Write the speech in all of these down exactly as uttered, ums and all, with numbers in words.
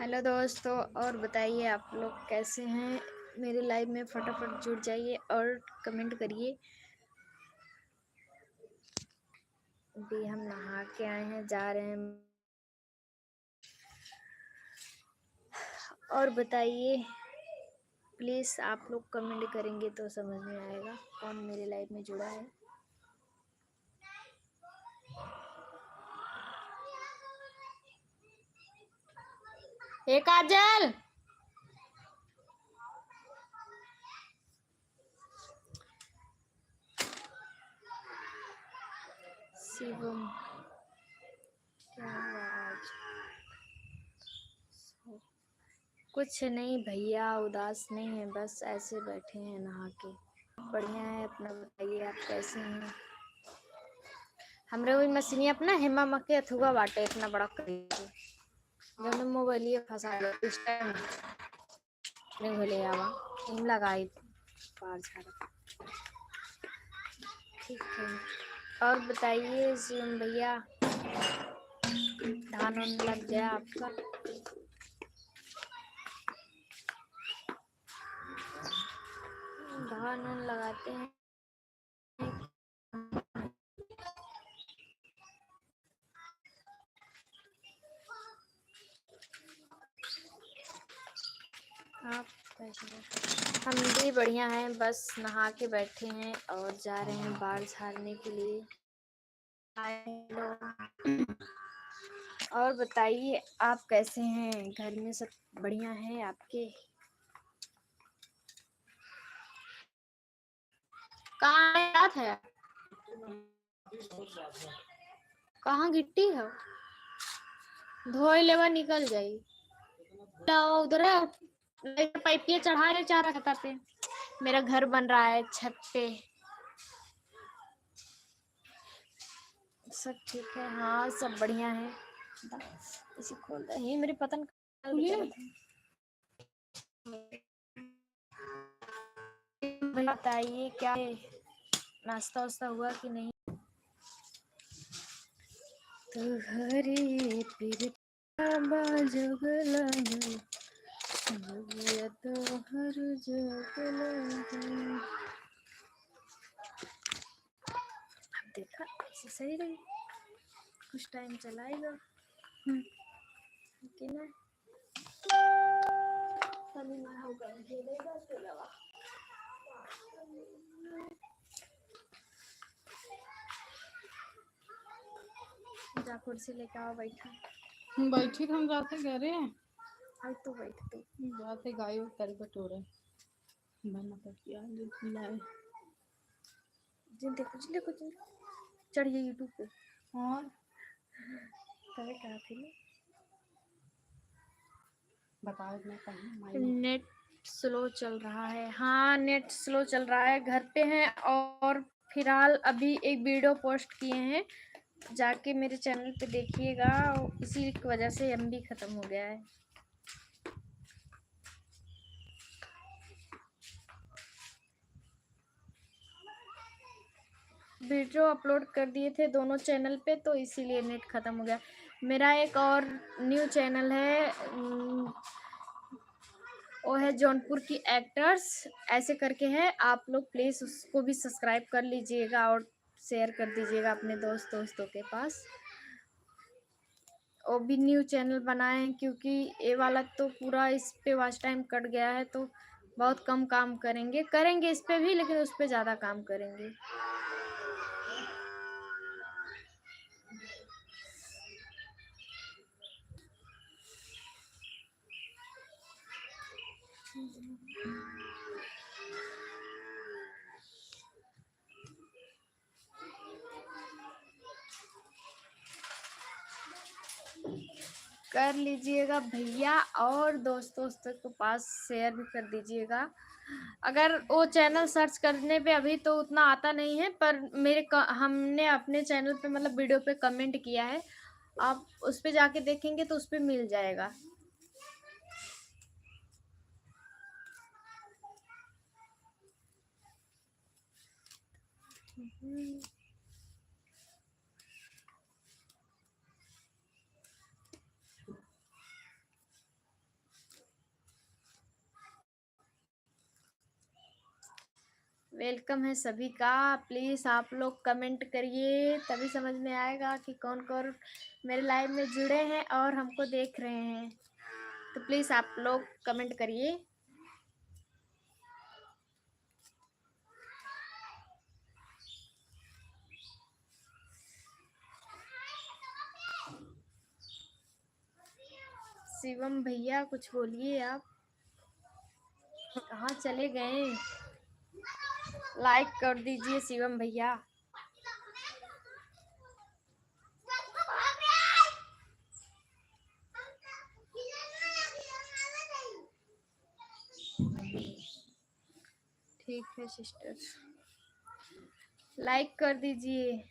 हेलो दोस्तों, और बताइए आप लोग कैसे हैं? मेरे लाइव में फटाफट जुड़ जाइए और कमेंट करिए। अभी हम नहा के आए हैं, जा रहे हैं। और बताइए प्लीज, आप लोग कमेंट करेंगे तो समझ में आएगा कौन मेरे लाइव में जुड़ा है। ए काजल, शिवम, क्या हुआ आज? कुछ नहीं भैया, उदास नहीं है, बस ऐसे बैठे हैं नहा के। बढ़िया है, अपना बताइए, आप कैसे हैं? हमरे वही मशीनिया अपना हेमा मा के अथुआ बाटे, इतना बड़ा करी। जौन मोबाइलिए फंसा गया इस टाइम। नहीं भले आवा, इन लगाई बार झाड़ा। ठीक है, और बताइए शिवम भैया, धान उन लग गया आपका? धान उन लगाते हैं। आप कैसे हो? हम भी बढ़िया हैं, बस नहा के बैठे हैं और जा रहे हैं बाल झाड़ने के लिए। हाय, हेलो। और बताइए, आप कैसे हैं? घर में सब बढ़िया है आपके? कहाँ जात है? कहाँ गिट्टी है? धोए लेवा निकल जाई। लाओ उधर, पाइपिया चढ़ा ले चारा छता पे। मेरा घर बन रहा है छत पे। सब ठीक है, हाँ, सब बढ़िया है। इसे खोल दे। ये मेरे पतन खुलिए। बताइए, क्या है, नाश्ता वास्ता हुआ कि नहीं? तुहरे पिरता बा जोगला, जोगिया तोहर जोगला। अब देखा, ऐसे सही रही, कुछ टाइम चलाएगा। हम्म। कि ना? जा कुर्सी लेके आओ, बैठा। हम बैठी तो हम जाते घरे। आई तू बैठ तू। बात है गाय और करी बटोरे। बना तो क्या लाए। जिन देखो, जिन देखो, जिन देखो। चढ़ गई YouTube पे। और? तबे कहा थी ना। बताओ, मैं कहीं माई। नेट स्लो चल रहा है। हाँ, नेट स्लो चल रहा है। घर पे हैं और फिलहाल अभी एक वीडियो पोस्ट किए हैं, जाके मेरे चैनल पे देखिएगा। इसी की वजह से एमबी खत्म हो गया है। वीडियो अपलोड कर दिए थे दोनों चैनल पे, तो इसीलिए नेट खत्म हो गया। मेरा एक और न्यू चैनल है, उम, वो है जौनपुर की एक्टर्स ऐसे करके है। आप लोग प्लीज उसको भी सब्सक्राइब कर लीजिएगा और शेयर कर दीजिएगा अपने दोस्त दोस्तों के पास। वो भी न्यू चैनल बनाए हैं, क्योंकि ये वाला तो पूरा इस पे वॉच टाइम कट गया है, तो बहुत कम काम करेंगे, करेंगे इस पे भी, लेकिन उस पे ज़्यादा काम करेंगे। कर लीजिएगा भैया, और दोस्तों, दोस्तों के पास share भी कर दीजिएगा। अगर वो channel search करने पे अभी तो उतना आता नहीं है, पर मेरे क-, हमने अपने channel पे, मतलब, video पे comment किया है, आप उस पे जाके देखेंगे तो उस पे मिल जाएगा। Welcome है सभी का। Please आप लोग comment करिए, तभी समझ में आएगा कि कौन कौन मेरे live में जुड़े हैं और हमको देख रहे हैं। तो please आप लोग comment करिए। शिवम भैया, कुछ बोलिए आप, कहाँ चले गए? Like कर दीजिए शिवम भैया। ठीक है sister, like कर दीजिए।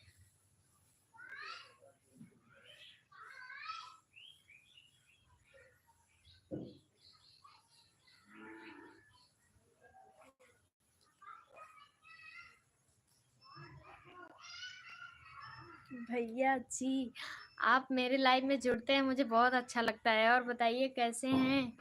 भैया जी, आप मेरे live में जुड़ते हैं, मुझे बहुत अच्छा लगता है। और बताइए, कैसे हैं?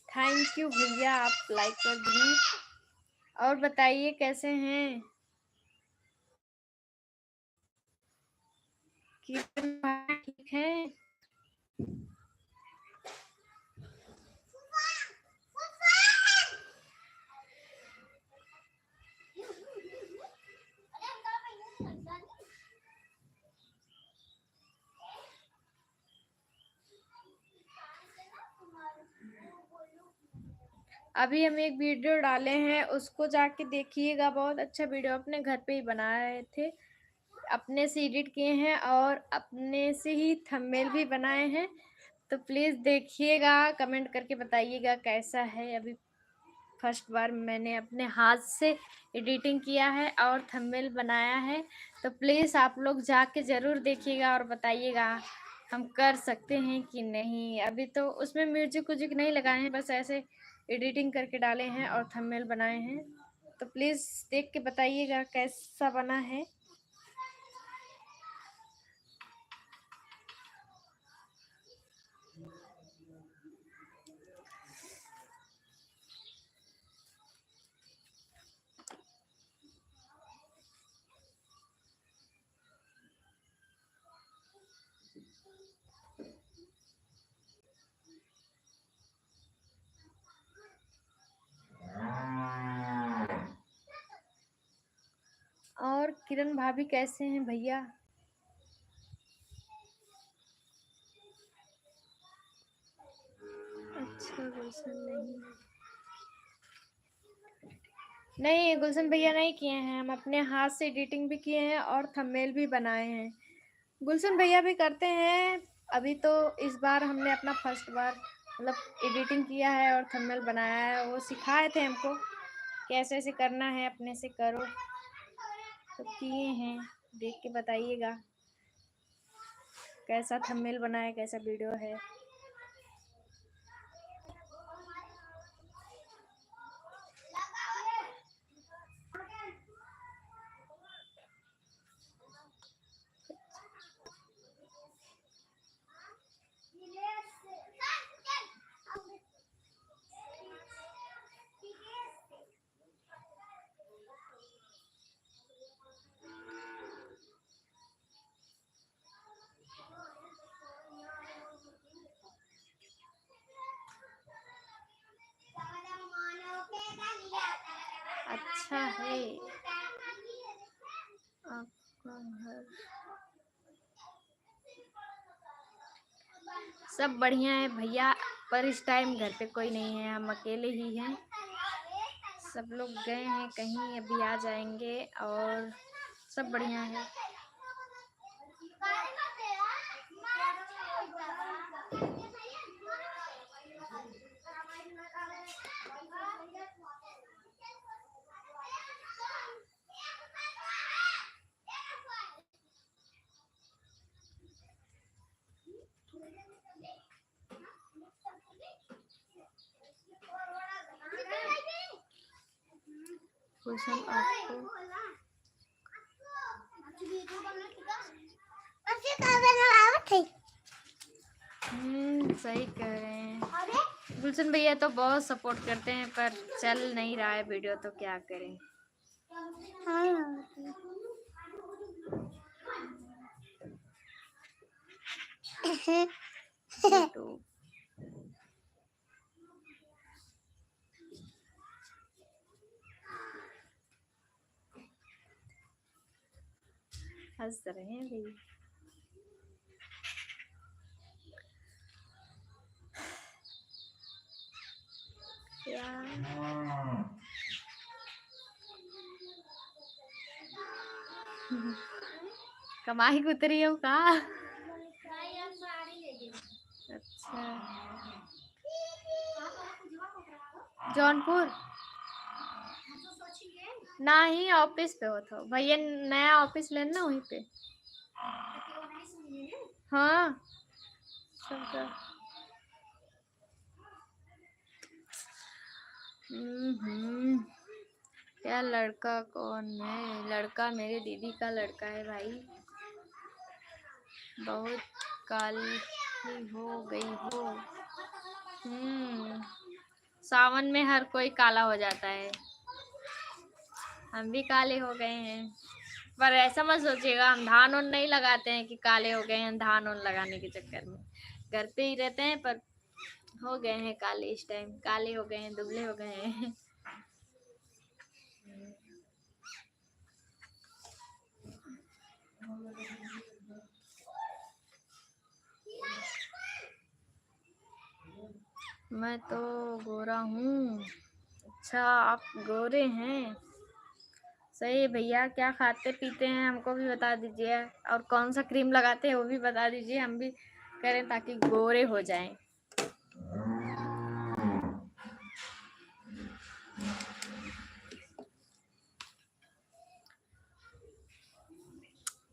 Thank you भैया, आप like कर दिए। और बताइए, कैसे हैं? किरण भाई ठीक हैं? अभी हम एक video डाले हैं, उसको जाके देखिएगा, बहुत अच्छा video, अपने घर पे ही बनाए थे, अपने से edit किए हैं और अपने से ही thumbnail भी बनाए हैं। तो please देखिएगा, comment करके बताइएगा कैसा है। अभी first बार मैंने अपने हाथ से editing किया है और thumbnail बनाया है, तो please आप लोग जाके ज़रूर देखिएगा और बताइएगा हम कर सकते हैं कि नहीं। अभी तो उसमें music व्यूजिक नहीं लगाए हैं, बस ऐसे editing करके डाले हैं और thumbnail बनाए हैं। तो please देख के बताइएगा कैसा बना है। और किरण भाभी कैसे हैं भैया? अच्छा, गुलशन नहीं। नहीं, गुलशन भैया नहीं किए हैं, हम अपने हाथ से editing भी किए हैं और thumbnail भी बनाए हैं। गुलशन भैया भी करते हैं। अभी तो इस बार हमने अपना first बार, मतलब, editing किया है और thumbnail बनाया है। वो सिखाए थे हमको कि ऐसे ऐसे करना है, अपने से करो, तो किए हैं। देख के बताइएगा कैसा thumbnail बनाए, कैसा video है। अच्छा है आपका घर। सब बढ़िया है भैया, पर इस टाइम घर पे कोई नहीं है, हम अकेले ही हैं। सब लोग गए हैं कहीं, अभी आ जाएंगे। और सब बढ़िया है। कुछ हम आपको हम्म, सही कह रहे हैं। गुलशन भैया तो बहुत सपोर्ट करते हैं, पर चल नहीं रहा है वीडियो, तो क्या करें। हाँ। हंस रहे हैं भाई। क्या? कमाई के उतरी हो का? अच्छा। जौनपुर? नाही, ऑफिस पे होत हो भैया, नया ऑफिस लेन ना, वहीं पे। हाँ, सबका। हम्म, क्या लड़का कौन है? लड़का मेरे दीदी का लड़का है भाई। बहुत काली हो गई हो। हम्म, सावन में हर कोई काला हो जाता है, हम भी काले हो गए हैं। पर ऐसा मत सोचिएगा, हम धान उन नहीं लगाते हैं कि काले हो गए हैं धान उन लगाने के चक्कर में। घर पे ही रहते हैं, पर हो गए हैं काले, इस टाइम काले हो गए हैं, दुबले हो गए हैं। मैं तो गोरा हूँ। अच्छा, आप गोरे हैं, सही है भैया। क्या खाते पीते हैं, हमको भी बता दीजिए, और कौन सा क्रीम लगाते हैं, वो भी बता दीजिए, हम भी करें ताकि गोरे हो जाएं।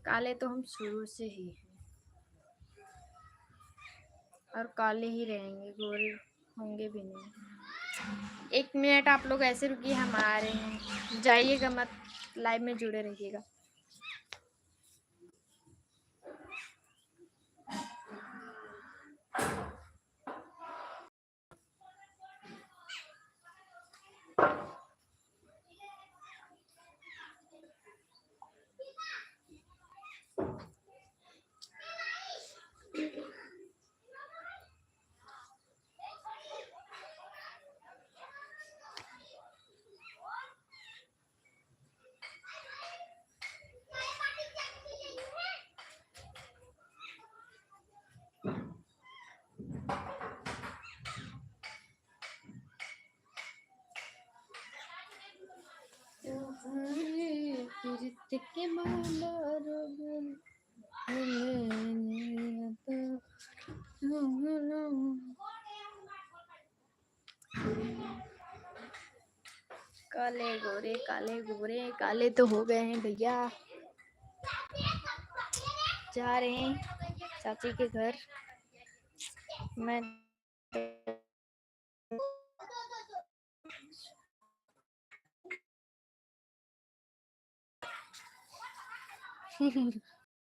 काले तो हम शुरू से ही हैं और काले ही रहेंगे, गोरे होंगे भी नहीं। एक मिनट आप लोग ऐसे रुकिए, हम आ रहे हैं, जाइएगा मत, लाइव में जुड़े रहिएगा। काले गोरे, काले गोरे, काले तो हो गए हैं भैया। जा रहे हैं चाची के घर। मैं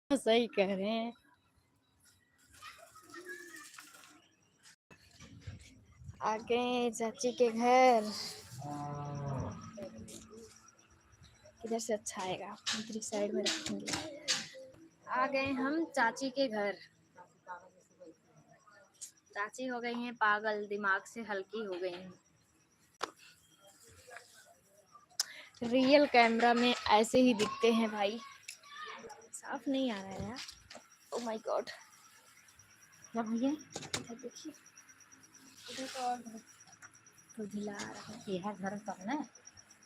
सही कह रहे हैं। आ गए चाची के घर। किधर से अच्छा आएगा, इधर साइड में रखेंगे। आ गए हम चाची के घर। चाची हो गई हैं पागल, दिमाग से हल्की हो गई हैं। रियल कैमरा में ऐसे ही दिखते हैं भाई। साफ नहीं आ रहा है यार। Oh my God। क्या भैया? देखिए, इधर तो और बहुत धुंधला आ रहा है। ये है घर सब ना।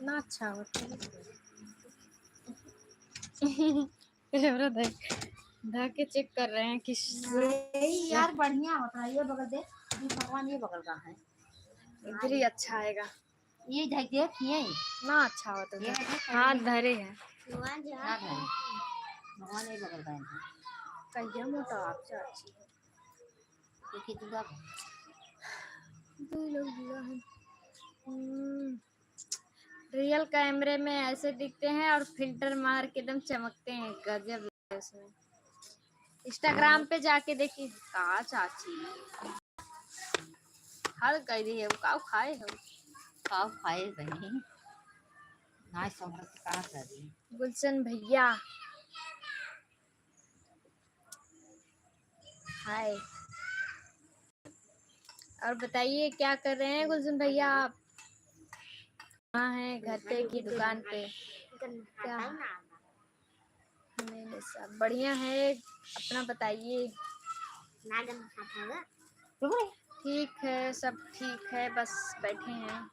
ना अच्छा होता है। कैमरा धर, धर के चेक कर रहे हैं कि यही यार बढ़िया होता है। ये बगल दे, ये भगवान ये बगल का है। इधर ही अच्छा आएगा। ये ढक दे, ये। ना अच्छा होता ये है। ढक दे। हाथ धरे हैं। भगवान जी, ना धरे। भगवान ये बगल का है। कहिया मोटा आपसे अच्छी है। देखिए, दूरा। दो लोग दूरा हैं। हम्म, रियल कैमरे में ऐसे दिखते हैं और फिल्टर मार के एकदम चमकते हैं, गजब है उसमें। Instagram पे जाके देखिए, का चाची हल कह रही है, वो काऊ खाए हो? काऊ खाए बहनी, ना समझ का करी। गुलशन भैया, हाय। और बताइए, क्या कर रहे हैं गुलशन भैया आप? कहाँ हैं, घर पे कि दुकान पे? क्या? नहीं, नहीं, सब बढ़िया है, अपना बताइए। ठीक है, सब ठीक है, बस बैठे हैं।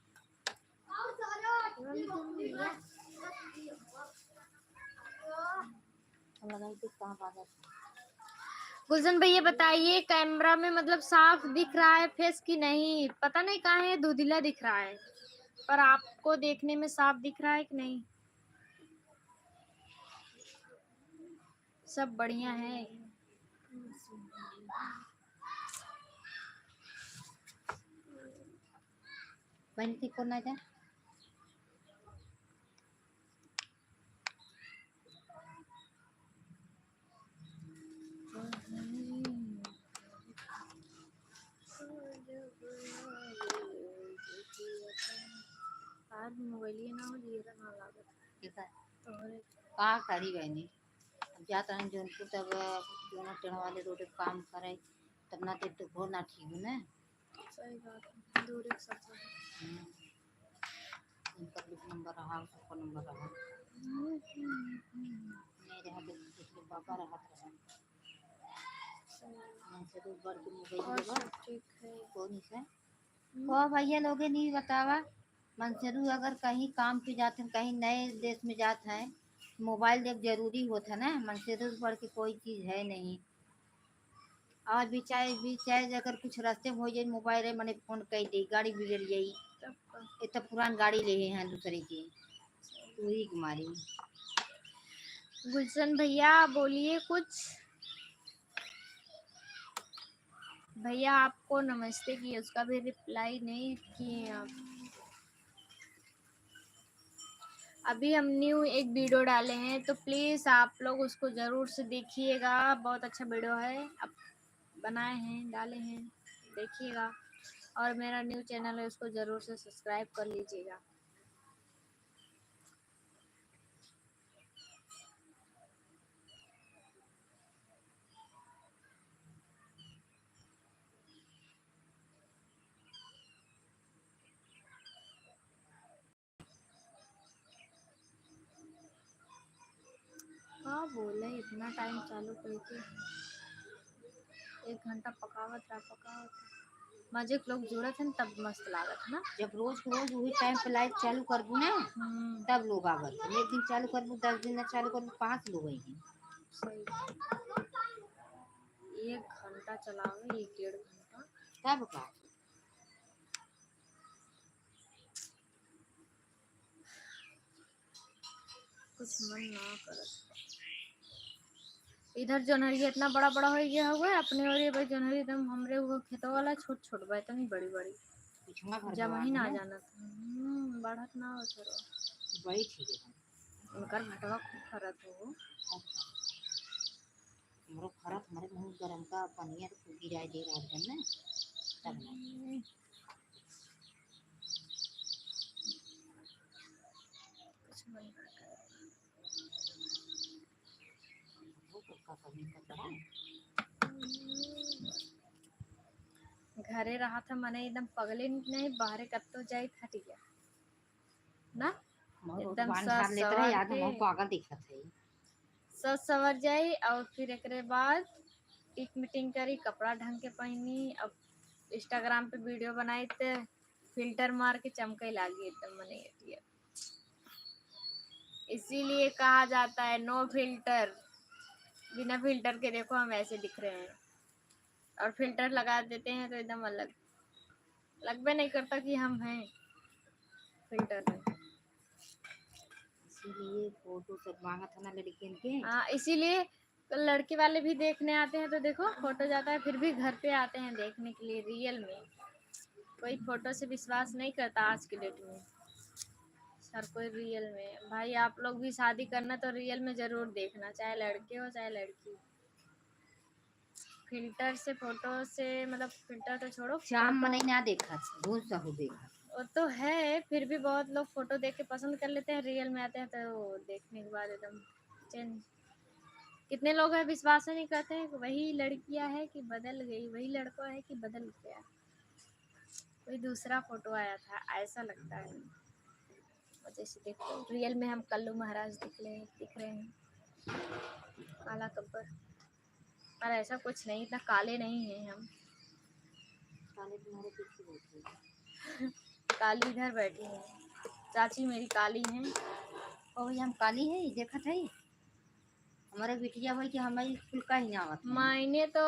गुलशन भैया, बताइए, कैमरा में मतलब साफ दिख रहा है फेस कि नहीं? पता नहीं काहे धुंधला दिख रहा है, पर आपको देखने में साफ दिख रहा है कि नहीं? सब बढ़िया है। बहन, ठीक हो ना जा? आज मोबाइलिए ना हो, जियरा ना लागत। ठीक है। तोहरे का करी बहनी, अब जात रहन जौनपुर, तब दोनों टेढ़ वाले रोड पे काम करे, तब ना ते तो हो ना ठीक हो ना। सही बात है, दूर एक साथ रहे। हम्म। इनका भी नंबर रहा, सबका नंबर रहा। हम्म, हम्म, हम्म। नहीं रहा तो दूसरे बाबा रहत रहे। सही। हमसे तो बढ़ के मोबाइल और लेबा। सब ठीक है। कौन से? हम्म। को भैया लोगे नहीं बतावा, मनसेरू अगर कहीं काम पे जात हैं, कहीं नए देश में जात हैं, मोबाइल देख जरूरी होत है ना, मनसेरू से बढ़ के कोई चीज है नहीं। और भी चाहे, भी चाहे अगर कुछ रास्ते में हो जाए, मोबाइल है, मने फोन कर दे, गाड़ी बिगड़ जाई। तब का? ये तो पुरान गाड़ी ले हैं दूसरे की, वही के मारी। गुलशन भैया, बोलिए कुछ। भैया आपको नमस्ते किए, उसका भी रिप्लाई नहीं किए आप। अभी हम न्यू एक वीडियो डाले हैं, तो प्लीज आप लोग उसको जरूर से देखिएगा, बहुत अच्छा वीडियो है, अब बनाए हैं, डाले हैं, देखिएगा। और मेरा न्यू चैनल है, उसको जरूर से सब्सक्राइब कर लीजिएगा। का बोले, इतना टाइम चालू करके एक घंटा पकावत रहा, पकावत रहा। मजे के लोग जुड़त हैं तब मस्त लागत है ना। जब रोज के रोज वही टाइम पे लाइव चालू करबू ना, हम्म। तब लोग आवत हैं। एक दिन चालू करबू, दस दिन ना चालू करबू, कहाँ से लोग आई हैं? सही बात। एक घंटा चलावे, एक डेढ़ घंटा। तब का? कुछ मन ना करत। इधर जोन्हरी इतना बड़ा बड़ा हो गया हुआ है, अपने ओर ये भाई जोन्हरी एकदम हमरे वो खेतवा वाला छोट छोट बा, इतनी बड़ी बड़ी। पिछवा भर जमा ही ना जानत। हम्म, बढ़त ना हो छोरो। बैठ ही गए। उनकर भटवा खूब फरत हो। हमरो फरत, हमरे मुँह गरम का पनिया तो गिराए दे रहा है ना, तब ना। हम्म। कुछ मन ना करे। घरे रहा था मने एकदम पगले नहीं, बाहरे कत्तो जाई हट गया ना, एकदम बांध झाड़ लेत रहे, याद हम पागल दिखत है। सज सवर जाई और फिर एकरे बाद टिक मीटिंग करी, कपड़ा ढंग के पहनी। अब Instagram पे वीडियो बनाई त फिल्टर मार के चमके लागी एकदम मने एतिया। इसीलिए कहा जाता है no filter। बिना फिल्टर के देखो हम ऐसे दिख रहे हैं, और फिल्टर लगा देते हैं तो एकदम अलग, लगबे नहीं करता कि हम हैं फिल्टर में। इसीलिए फोटो सब मांगत है ना लड़कियन के। हाँ, इसीलिए तो लड़के वाले भी देखने आते हैं तो देखो फोटो जाता है, फिर भी घर पे आते हैं देखने के लिए रियल में। कोई फोटो से विश्वास नहीं करता आज की डेट में, हर कोई रियल में। भाई आप लोग भी शादी करना तो रियल में जरूर देखना, चाहे लड़के हो चाहे लड़की। फिल्टर से फोटो से मतलब फिल्टर तो छोड़ो, शाम फोटो मनई ना देखा, भूत सहू देखा। वो तो है, फिर भी बहुत लोग फोटो देख के पसंद कर लेते हैं, रियल में आते हैं तो देखने के बाद एकदम चेंज। कितने लोग हैं विश्वास ही नहीं करते हैं कि वही लड़कियां है कि बदल गई, वही लड़का है कि बदल गया, कोई दूसरा फोटो आया था, ऐसा लगता है। और जैसे देखो रियल में हम कल्लू महाराज दिख रहे हैं, दिख रहे हैं काला कब्बर। पर ऐसा कुछ नहीं, इतना काले नहीं हैं हम। काले तुम्हारे पीछे बैठी है। काली इधर बैठी है, चाची मेरी काली हैं। ओ भैया हम काली है, देखत है हमारे बिटिया भाई कि हमारी कुल का ही ना आवत है। मायने तो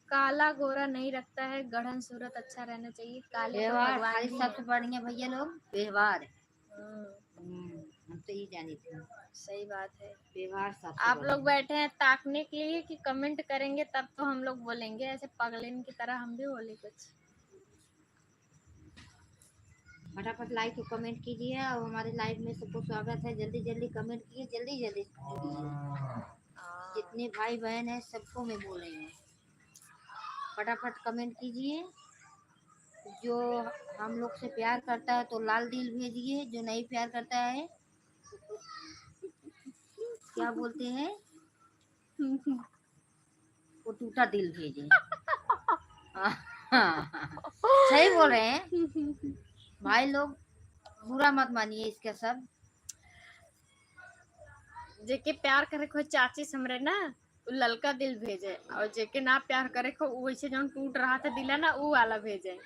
काला गोरा नहीं रखता है, गढ़न सूरत अच्छा रहना चाहिए। काले तो व्यवहार भगवान खाली भी सबसे है। बढ़िया भैया लोग व्यवहार है। हम्म। हम्म, हम तो ये जानी थी। सही बात है। व्यवहार सबसे आप बढ़िया। लोग बैठे हैं ताकने के लिए कि कमेंट करेंगे तब तो हम लोग बोलेंगे, ऐसे पगलेन की तरह हम भी बोले कुछ। फटाफट लाइक और कमेंट कीजिए और हमारे लाइव में सबको स्वागत है। जल्दी जल्दी कमेंट कीजिए, जल्दी जल्दी जुड़िए। हाँ। जितने भाई बहन हैं सबको मैं बोल रही हूँ, फटाफट कमेंट कीजिए। जो हम लोग से प्यार करता है तो लाल दिल भेजिए, जो नहीं प्यार करता है क्या बोलते हैं वो टूटा दिल भेजे। सही बोल रहे हैं भाई लोग, बुरा मत मानिए इसका सब। जेके प्यार करे को चाची समरे ना, उ ललका दिल भेजे, और जेके ना प्यार करे को उ वैसे जौन टूट रहा था दिला ना, उ वाला भेजे।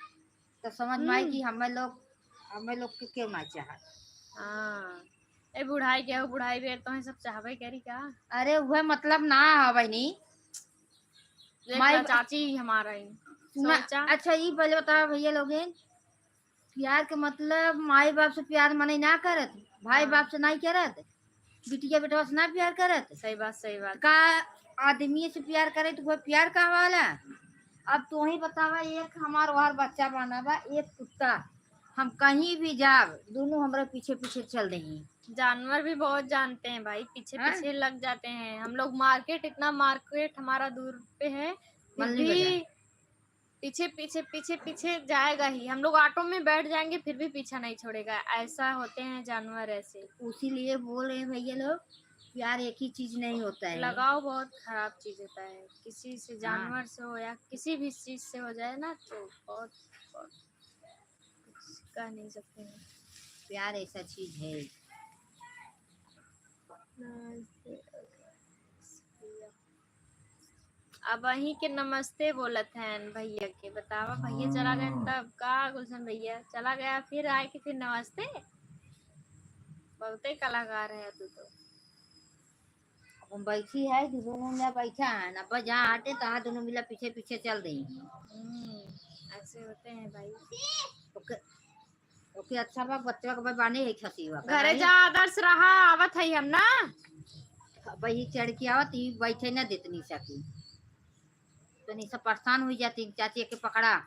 तो समझ में आई हम्म। कि हमें लोग, हमें लोग के क्यों ना चाहत। हाँ, ए बुढ़ाई के हो, बुढ़ाई बेर तो सब चाहबे करी का? अरे वह मतलब ना है बहनी। देख माई ला, चाची हमारा ही सुना, सोचा। अच्छा, ई पहले बताओ भैया लोगन, प्यार के मतलब माई बाप से प्यार मनई ना करत, भाई हाँ। बाप से नहीं करत, बिटिया बेटवा से ना प्यार करत। सही बात, सही बात। का आदमी से प्यार करे तो वह प्यार कहवाला? अब तू ही बतावा, एक हमार ओहर बच्चा बना बा, एक कुत्ता, हम कहीं भी जाब, दोनों हमरे पीछे पीछे चल देही। जानवर भी बहुत जानते हैं भाई, पीछे हाँ? पीछे लग जाते हैं। हम लोग मार्केट, इतना मार्केट हमारा दूर पे है, फिर मल्ली भी बाजार। पीछे, पीछे, पीछे, पीछे जाएगा ही। हम लोग ऑटो में बैठ जाएंगे, फिर भी पीछा नहीं छोड़ेगा। ऐसा होते हैं जानवर ऐसे। उसीलिए बोल रहे हैं भैया लोग, प्यार एक ही चीज नहीं होता है। लगाव बहुत खराब चीज होता है। किसी से, हाँ। जानवर से हो या किसी भी चीज से हो जाए ना, तो बहुत, बहुत कुछ कह नहीं सकते हैं। प्यार ऐसा चीज है। अबहीं के नमस्ते बोलत हैं भैया के, बतावा, भैया चला गए तब का, गुलशन भैया चला गया, फिर आए के फिर नमस्ते। बहुते कलाकार है तू तो। अब हम बैठी है, दोनों मिला बैठा है ना, अब जहाँ हटे तहाँ दोनों मिला पीछे पीछे चल देंगे। हम्म, ऐसे होते हैं भाई। ओके। ओके, अच्छा बा, बच्चा के भाई बाने है खसी बा, घरे भाई। जा, आदर्श रहा, आवत है हम ना। भाई चढ़ के आवत, ई बैठे ना देत निशा की। तो निशा परेशान हुई जाती, चाची के पकड़ा।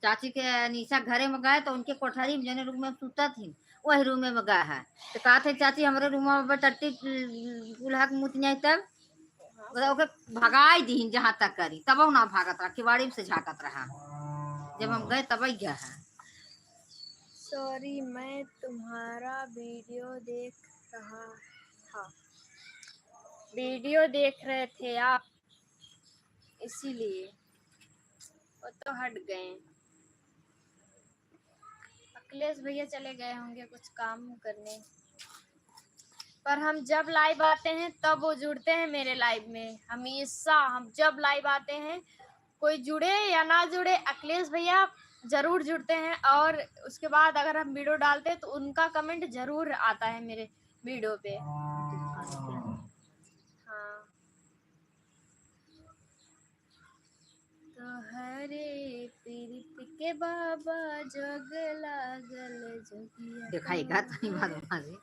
चाची के निशा घरे में गए तो उनके कोठरी में जौने रूम में सुतत ही, वही रूम में गए है। तो कहत है, "चाची, हमरे रूम में टट्टी उल्हा के मुत नहीं तब।" मतलब ओके भगाई दीन जहाँ तक करी, तब ना भागत रहा, किवाड़ी से झाँकत रहा। जब हम गए तब गया है। सॉरी, मैं तुम्हारा वीडियो देख रहा था। वीडियो देख रहे थे आप, इसीलिए वो तो हट गए। अखिलेश भैया चले गए होंगे कुछ काम करने। पर हम जब live आते हैं तब वो जुड़ते हैं मेरे live में। हमेशा हम जब live आते हैं, कोई जुड़े या ना जुड़े, अखिलेश भैया जरूर जुड़ते हैं। और उसके बाद अगर हम video डालते हैं तो उनका comment जरूर आता है मेरे video पे। हाँ। तोहरे पीरित के बाबा जग लागल जोगिया। देखाई का तनी बाद में।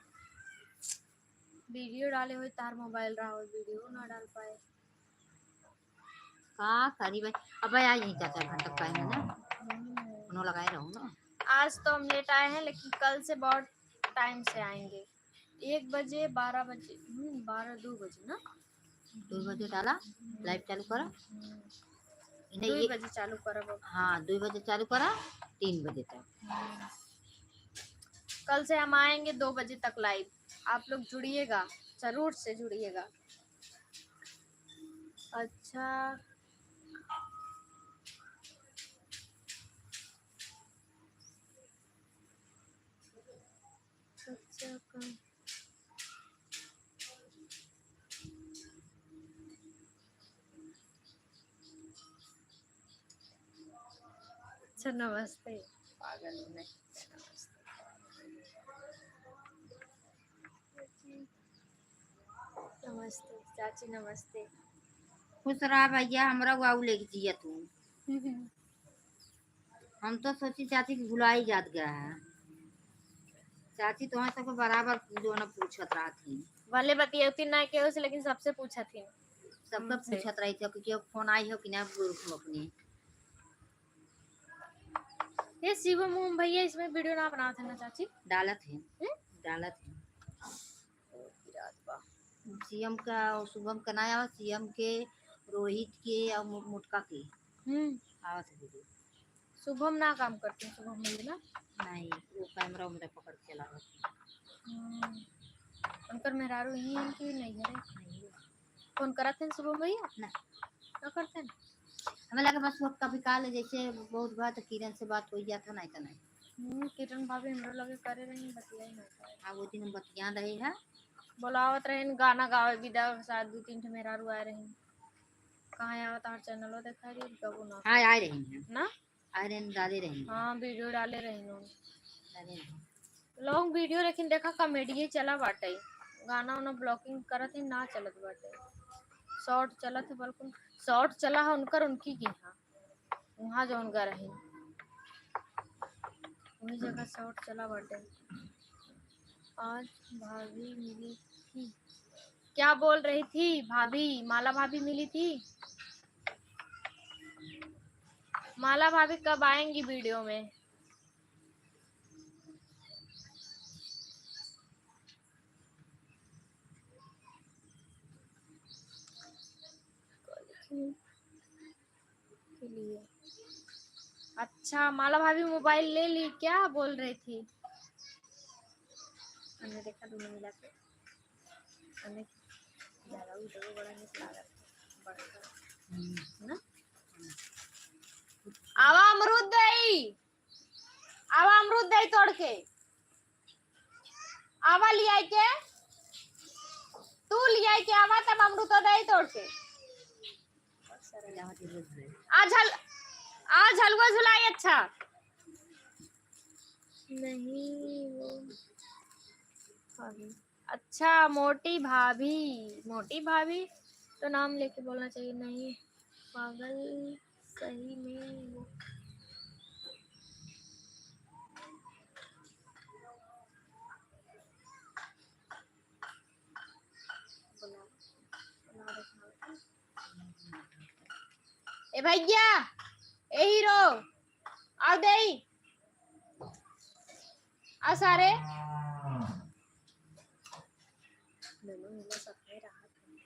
Video डाले हुए तार mobile रहा हो, video ना डाल पाए। का करी भाई, अब आ यही चार चार घंटा पाएंगे ना। हम्म। उन्हों लगाए रहो ना। आज तो हम late आए हैं, लेकिन कल से बहुत time से आएंगे। एक बजे, बारह बजे, हम्म, बारह, दो बजे ना? दो बजे डाला, live चालू करा। हम्म। इन्हें दो ये बजे चालू करा बाबू। हाँ, दो बजे चालू करा, तीन बजे तक। हम्म। कल से हम आएंगे दो बजे तक live, आप लोग जुड़िएगा, जरूर से जुड़िएगा। अच्छा। अच्छा, का? अच्छा, नमस्ते। पागल हूँ मैं। नमस्ते। नमस्ते चाची, नमस्ते। खुश रहा भैया, हमरा वाऊ लेके जिया तू। हम तो सोची चाची के भुलाई जात गया है। चाची तोहरा सबके बराबर जो है ना पूछत रहत ही। भले बतियौती ना केहू से, लेकिन सबसे पूछत ही। सबका हमसे। पूछत रही थी, कि phone आई हो कि ना group में अपने। ये शिवम ओम भैया इसमें video ना बनाते ना चाची? डालत है। हम्म? डालत है। ओ, की रात बा। शिवम का और शुभम का ना आवा, शिवम के, रोहित के और मो-, मोटका के। हम्म। आवत है video। शुभम ना काम करते हैं, शुभम भैया ना? नहीं, वो camera उमरा पकड़ के चलावत है। हम्म। उनकर मेहरारू ही है कि नहीं है? नहीं है। Phone करत हैं शुभम भैया? ना। ना करते हैं? हमें लगे बस वो कभी काल जैसे बहुत बार तो किरण से बात हो जाता, नहीं तो नहीं। हम्म, किरण भाभी हमरो लगे करे रही, बतियाई ना पाए। हाँ, वो दिन हम बतिया रहे हैं। बोलावत रहे, गाना गावे विदा के साथ दो तीन ठे मेहरारू आए रही। कहाँ आवत हमार channel देखा रही, गबो ना। हाँ, आए रही हैं। ना? आए रही, डाले रही हैं। हाँ, video डाले रही हैं। डाले रही। Long video लेकिन देखा comedy चला बाटे, गाना उना vlogging करत ही ना चलत बाटे, short चलत है, बल्कि short चला है उनकर, उनकी की हाँ, वहाँ जौन गा रही वही जगह short चला बाटे। आज भाभी मिली थी, क्या बोल रही थी भाभी? माला भाभी मिली थी? माला भाभी कब आएंगी video में? के लिए। अच्छा, माला भाभी mobile ले ली क्या, बोल रही थी। हमने देखा दोनों मिला के। हमने ज्यादा उधर बड़ा नहीं लागत। बड़ा। हम्म। है ना? आवा अमरूद दई। आवा अमरूद दे तोड़ के। आवा लियाई के। तू लियाई के आवा तब अमरूद दे तोड़ के। आज हल-, आज हलवा झुलाई अच्छा। नहीं वो। अच्छा, मोटी भाभी, मोटी भाभी तो नाम लेके बोलना चाहिए। नहीं, पागल सही में वो। ए भैया, ए हीरो, आओ देई। आ सारे। दोनों मिले साथ में रहा था।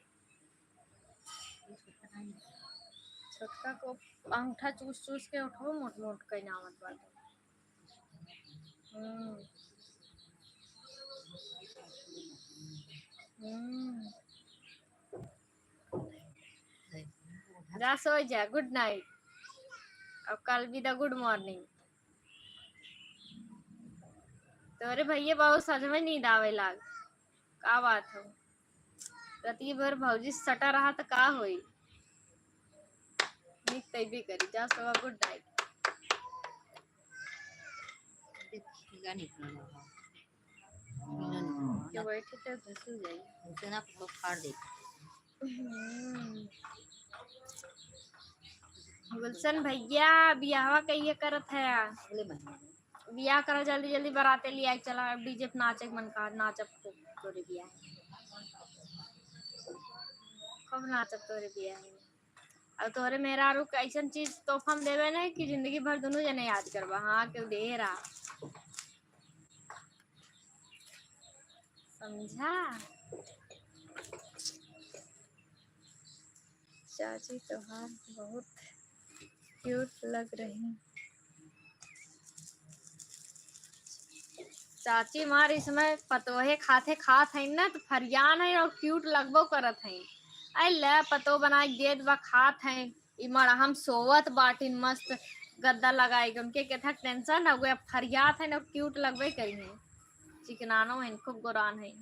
छोटका को अंगूठा चूस चूस के उठो, मोट मोट कहीं आवत बाटे। हम्म। हम्म। जा सो जा, good night। अब कल भी द good morning। तोरे भैया बहुत सच में नींद आवे लाग। का बात हो? रतिये भर भौजी सटा रहा त का होई? नीक तैबे करी, जा सोवा, good night। देखिएगा निकलना है। के बैठी त घुसू जाई। उसे ना फाड़ दे। हम्म। गुलशन भैया, बियाहवा कहिए करत है? अगले महीने में। बियाह करा जल्दी जल्दी, बराते ले आई चला, डीजे पे नाचे के मन का, नाचब खूब तोरे बियाह में। खूब नाचब तोरे बियाह में। अब तोरे मेहरारू के ऐसन चीज तोहफा में देवे ना कि जिंदगी भर दुनू जने याद करबा। हाँ, केहू देहे रहा। समझा? चाची तोहार बहुत cute लग रही। चाची मार इस समय पतोहे खाते खात हैं ना, तो फरियान है और cute लगबो करत हैं। अरे ले, पतोह बनाए के देत बा, खात हैं। ई मड़हा में सोवत बाटिन मस्त गद्दा लगाई के, उनके केथा tension ना हुए, अब फरियात हैं और cute लगबे करी हैं। चिकनानो हैं, खूब गोरान हैं।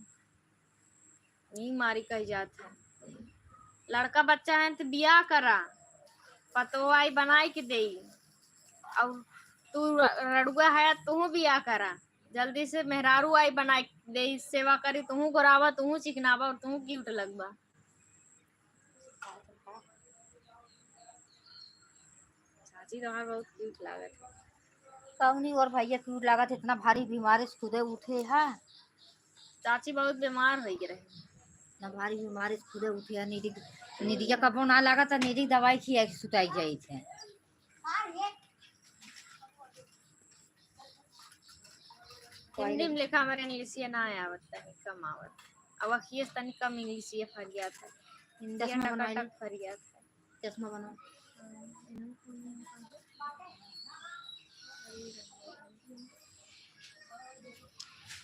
ई मारी कही जात है, लड़का बच्चा है तो बियाह करा, पतोह आई बनाई के देई, और तू र-, रड़ुआ है, तू बियाह करा, जल्दी से मेहरारू आई बनाई के देई, सेवा करी, तू गोरावा, तू चिकनावा और तू cute लगबा। चाची तोहार बहुत cute लागत है। कौनी और भैया cute लागत, इतना भारी बीमारी से खुदे उठे है। चाची बहुत बीमार होई के रहे। इतना भारी बीमारी से खुदे उठे है, निदी, निदिया कबो ना लागत, निदी दवाई खिया के सुताई जाई थे। हिंदी में लिखा, हमारे इंग्लिशिया ना आवत, तनी कम आवत। अब अखिए से तनी कम इंग्लिशिया फरियात है। हिंदी चश्मा टका बनाई टक ली। फरियात है। चश्मा बनाओ।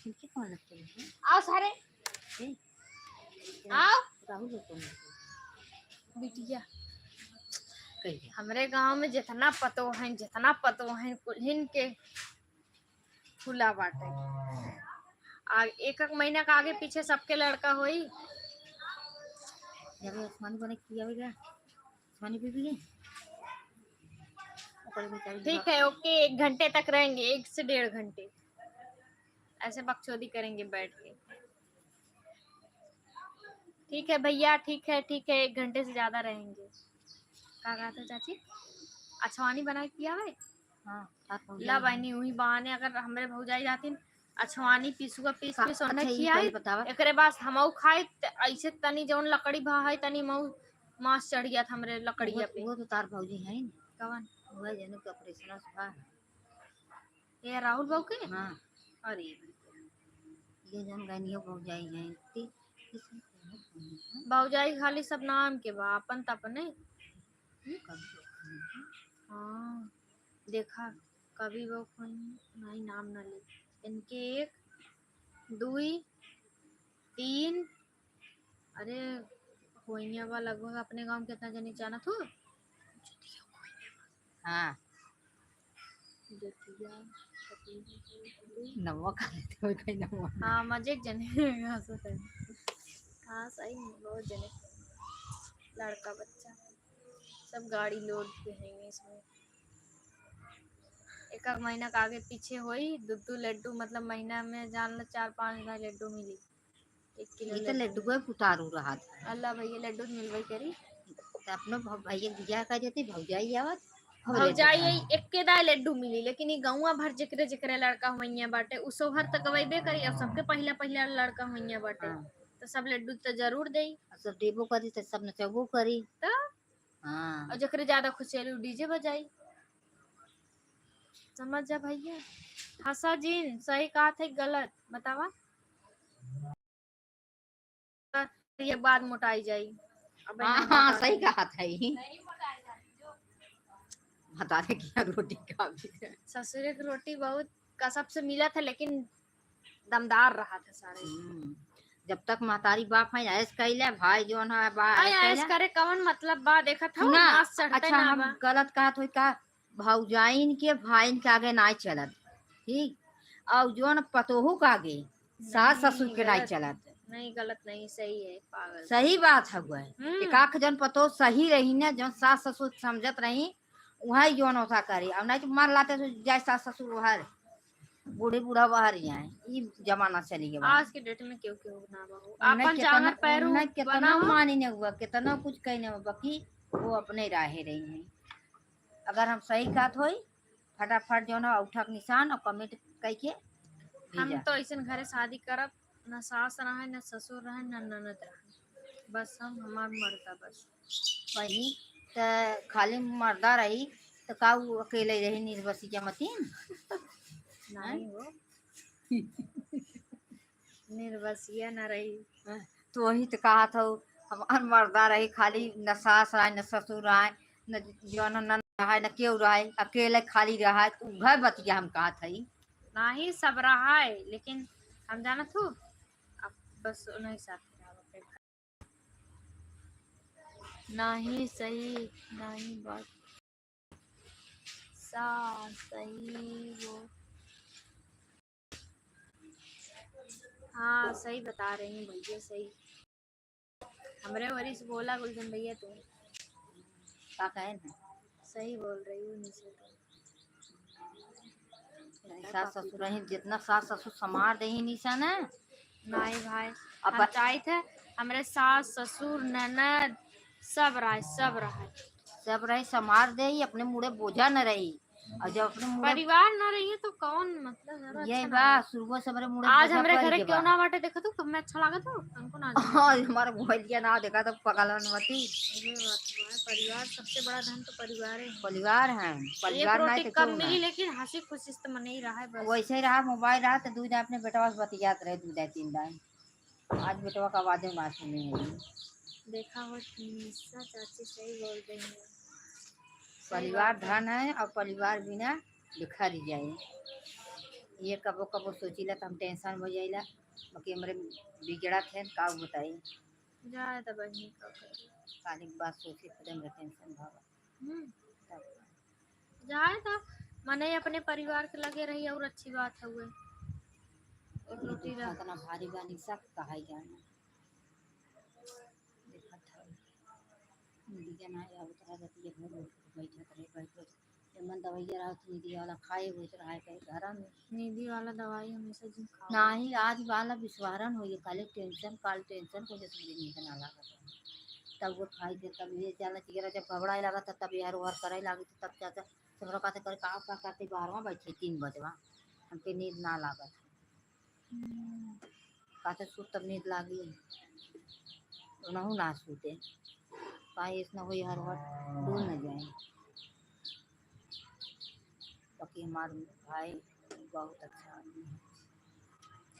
खिड़की कौन लगते हैं? आओ सारे। ए? आओ। राहुल को कौन लगते हैं? बिटिया। कहिए। हमरे गांव में जितना पतोह हैं, जितना पतोह हैं, कुल्हिन के खुला बाटे। आ एक एक महीना का आगे पीछे सबके लड़का होई। जब आसमानी बने किया होगा, आसमानी बीबी है। ओकरे बेचारी ठीक है, OK, एक घंटे तक रहेंगे, एक से डेढ़ घंटे ऐसे बकचोदी करेंगे बैठ के। ठीक है भैया, ठीक है, ठीक है, एक घंटे से ज्यादा रहेंगे। का कहत हो चाची? अछवानी बना के खियावे? हाँ, आप भौजाई ला हैं। बहिनी, उही बहाने अगर हमरे भौजाई जातिन, अछवानी पिसुआ पीस का-, पीस ओन्हे अच्छा, ई खियाई, पहले बतावा। एकरे बाद हमऊ खाई, त ऐसे तनी जौन लकड़ी भा है, तनी मऊ मांस चढ़ गया था हमरे लकड़िया वो, पे। वो तो तार भौजी हैं ना। कवन? वह जनू के ऑपरेशन से बा। ये राहुल बाबू के? हाँ। अरे। ये जौन गनियो भौजाई हैं, ती-, भौजाई खाली सब नाम के बा, अपन त अपने। हाँ, देखा, कभी वो कोई नहीं नाम ना ले। इनके एक, दुई, तीन, अरे, होइया बा लगभग अपने गाँव में कितना जनी जानत हो? हाँ। जतिया, पटेल, नवा का लेते हो, कहीं नवा। हाँ, मजे के जने हंसत है। हाँ, सही में, बहुत जने। लड़का, बच्चा, सब गाड़ी लोड के हैं इसमें। एक एक महीना के आगे पीछे होई, दू दू लड्डू, मतलब, महीना में जान लो, चार पाँच हजार लड्डू मिली। एक किलो ये तो लड्डू। लड्डुए पुतारू रहत है। अल्लाह भैया, लड्डू तो मिलबे करी। तो अपनो भ-, भैया के बियाह कर देती, भौजाई आवत, हमरे भौजाई दुकान। यही एक्के दाए लड्डू मिली, लेकिन ये गौवा भर जेकरे जेकरे लड़का हुइया बाटे, उ सोहर तक गवैबे करी। अब सबके पहिला पहिला लड़का हुइया बाटे, हाँ। तो सब लड्डू तो जरूर देई। अब सब देबो करी, तो सब नचबो करी। तो? हाँ। और जेकरे ज्यादा खुशी होई, उ DJ बजाई। समझ जा भैया, हंसा जिन, सही कहत है गलत, बतावा। ये बाद मोटाई जाई। अब हाँ, ना हाँ, मोटाई। सही कहत है। बता दे कि रोटी का भी। ससुरे के रोटी बहुत कसब से मिलत है, लेकिन दमदार रहत है सारे। हम्म, जब तक महतारी बाप है, ऐश कैले, भाई जौन है, बा-, आई ऐश ऐश कैले। करे कवन मतलब बा, देखत हो, सुना, मांस चढ़ते अच्छा, ना हम बा। गलत कहत होई का? भौजाइन के भाइन के आगे नाई चलत, ठीक? और जौन पतोहू के आगे सास नहीं, ससुर के नाई गलत। चलत। नहीं, गलत नहीं, सही है, पागल। सही बात हउए। हम्म। एक आख जौन पतोह सही रही ना, जौन सास ससुर समझत रही, उहइ जौन ओसा करी। अब नहीं तो मार लाते तो जाए सास ससुर बाहर, बूढ़े बूढ़ा बाहर ही आए। ई जमाना चली गया। आज के date में केहू केहू ना बा हो। उन्हें आपन केतना, जांगर पैरू उन्हें केतना बनावा। मानी नहीं हुआ, केतना कुछ कही नहीं हुआ, बाकी वो अपने राहे रही हैं। अगर हम सही कहत होई, फटाफट जौन है औंठा के निशान और comment कइके हम भेजा। तो ऐसन घरे शादी करब, ना सास रहे, ना ससुर रहे, ना ननद रहे, बस हम, हमार मर्दा बस। वही त खाली मर्दा रही त का उ अकेले रही निर्बसिया मतीन? नहीं हो। निर्बसिया ना रही। हाँ, तो वही तो कहत हउ, हमार मर्दा रही, खाली न सास रहे, न ससुर रहे, न जौन ननद रहे, न केहू रहे, अकेले खाली रहे, तो उहे बतिया हम कहत हई। नाही, सब रहे, लेकिन हम जानत हूँ, अब बस उन्हीं साथ रहा। नाही सही, नाही बात। सा, सही वो। हाँ, सही बता रही हैं भैया, सही। हमरे वरी से बोला गुलशन भैया तू। का कहे ना? सही बोल रही हूँ निशा तो। सास ससुर रही, जितना सास ससुर संभार देही निशा ना। नहीं भाई, अब हम ब- चाहत है हमरे सास ससुर ननद सब रहे, सब रहे। सब रहे, संभार देही, अपने मुड़े बोझा न रही। और जब अपने मुड़े परिवार ना रही है तो कौन मतलब ज्यादा ये अच्छा बा, ना लगे। सुबह से हमरे मुड़े आज बोझा हमरे पड़ घरे के क्यों बा। ना बाटे, देखा तो कब में अच्छा लगा तो हमको ना लगा। आज हमारे भैया ना देखा तो पगलन मती। ये बात तो है, परिवार सबसे बड़ा धन तो परिवार है। परिवार है, एक परिवार ना रोटी तो कम क्यों ना। मिली लेकिन हंसी खुशी से तो मन ही रहा है बस। वैसे ही रहा, मोबाइल रहा तो दू दाई अपने बेटवा से बतियात रहे, दू दाई तीन दाई। आज बेटवा का आवाज ना सुने हैं। देखा हो निशा चाची सही बोल रही है। सही परिवार बात है। धन है और परिवार बिना बिखर जाए। ये कबो कबो सोचिला तो हम tension हो जाइला, बाकी हमरे बिगड़त है, का बताई। जाए तो बहिनी का करी। खाली बात सोचे खुदे हमरे tension भावा। हम्म। तब जाए तो मने अपने परिवार के लगे रही और अच्छी बात हउए। और रोटी रख। इतना भारी बा निशा, कहाई जाना। देखत हई। निदिया ना आवत रहा, रतिया भर उठ के बैठत रहे, बैठ, बैठ। एमन दवाइया रहत, निदिया वाला खाए होत रहा है कहीं घरा में। निदिया वाला दवाई हमेशा जिन खाओ। नाही, आज वाला विस्वारन होई, काले tension, काल tension को जैसे मुझे नींद ना लागत है। तब वो खाई थे, तब ये जाला जिगरा जब घबराए लागत है, तब यार ओहर करे लागी, तब चाचा सबरा कहते करे, "का, का करते बाहरवा बैठे तीन बजवा, हमके नींद ना लागत।" हम्म। कहते, "सूत तब नींद लागी।" उनहु ना सूते। काहे ऐसना होई, हर वक्त डूल न जाए। बाकी हमार भाई बहुत अच्छा आदमी है।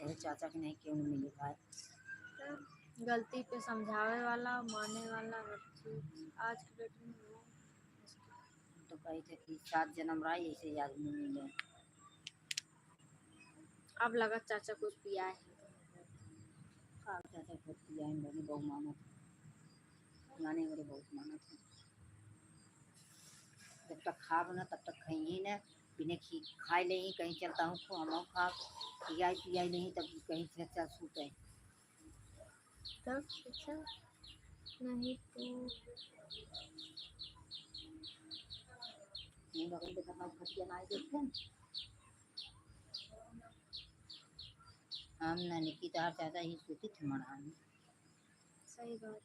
यही चाचा के नहीं क्यों नहीं मिली भाई। गलती पे समझावे वाला, माने वाला, हर चीज। आज के डेट में वो तो कही थे कि सात जन्म रहा, ऐसे ही आदमी मिले। अब लगा चाचा कुछ पिया है। का चाचा कुछ पिया है, बड़ी बहू मानत है। माने मेरे बहुत मानत है। जब तक खाब ना, तब तक खइही ना। बिना खी-, खाए ले ही कहीं चलता हूँ, खो हम खाब, पियाई पियाई नहीं, तब कहीं चल, चल सूते। तब अच्छा नहीं तो ये बगल के दबा खटिया ना आए देखते हैं। हम ना निकी तार ज्यादा ही सूती थे मड़ान। सही बात।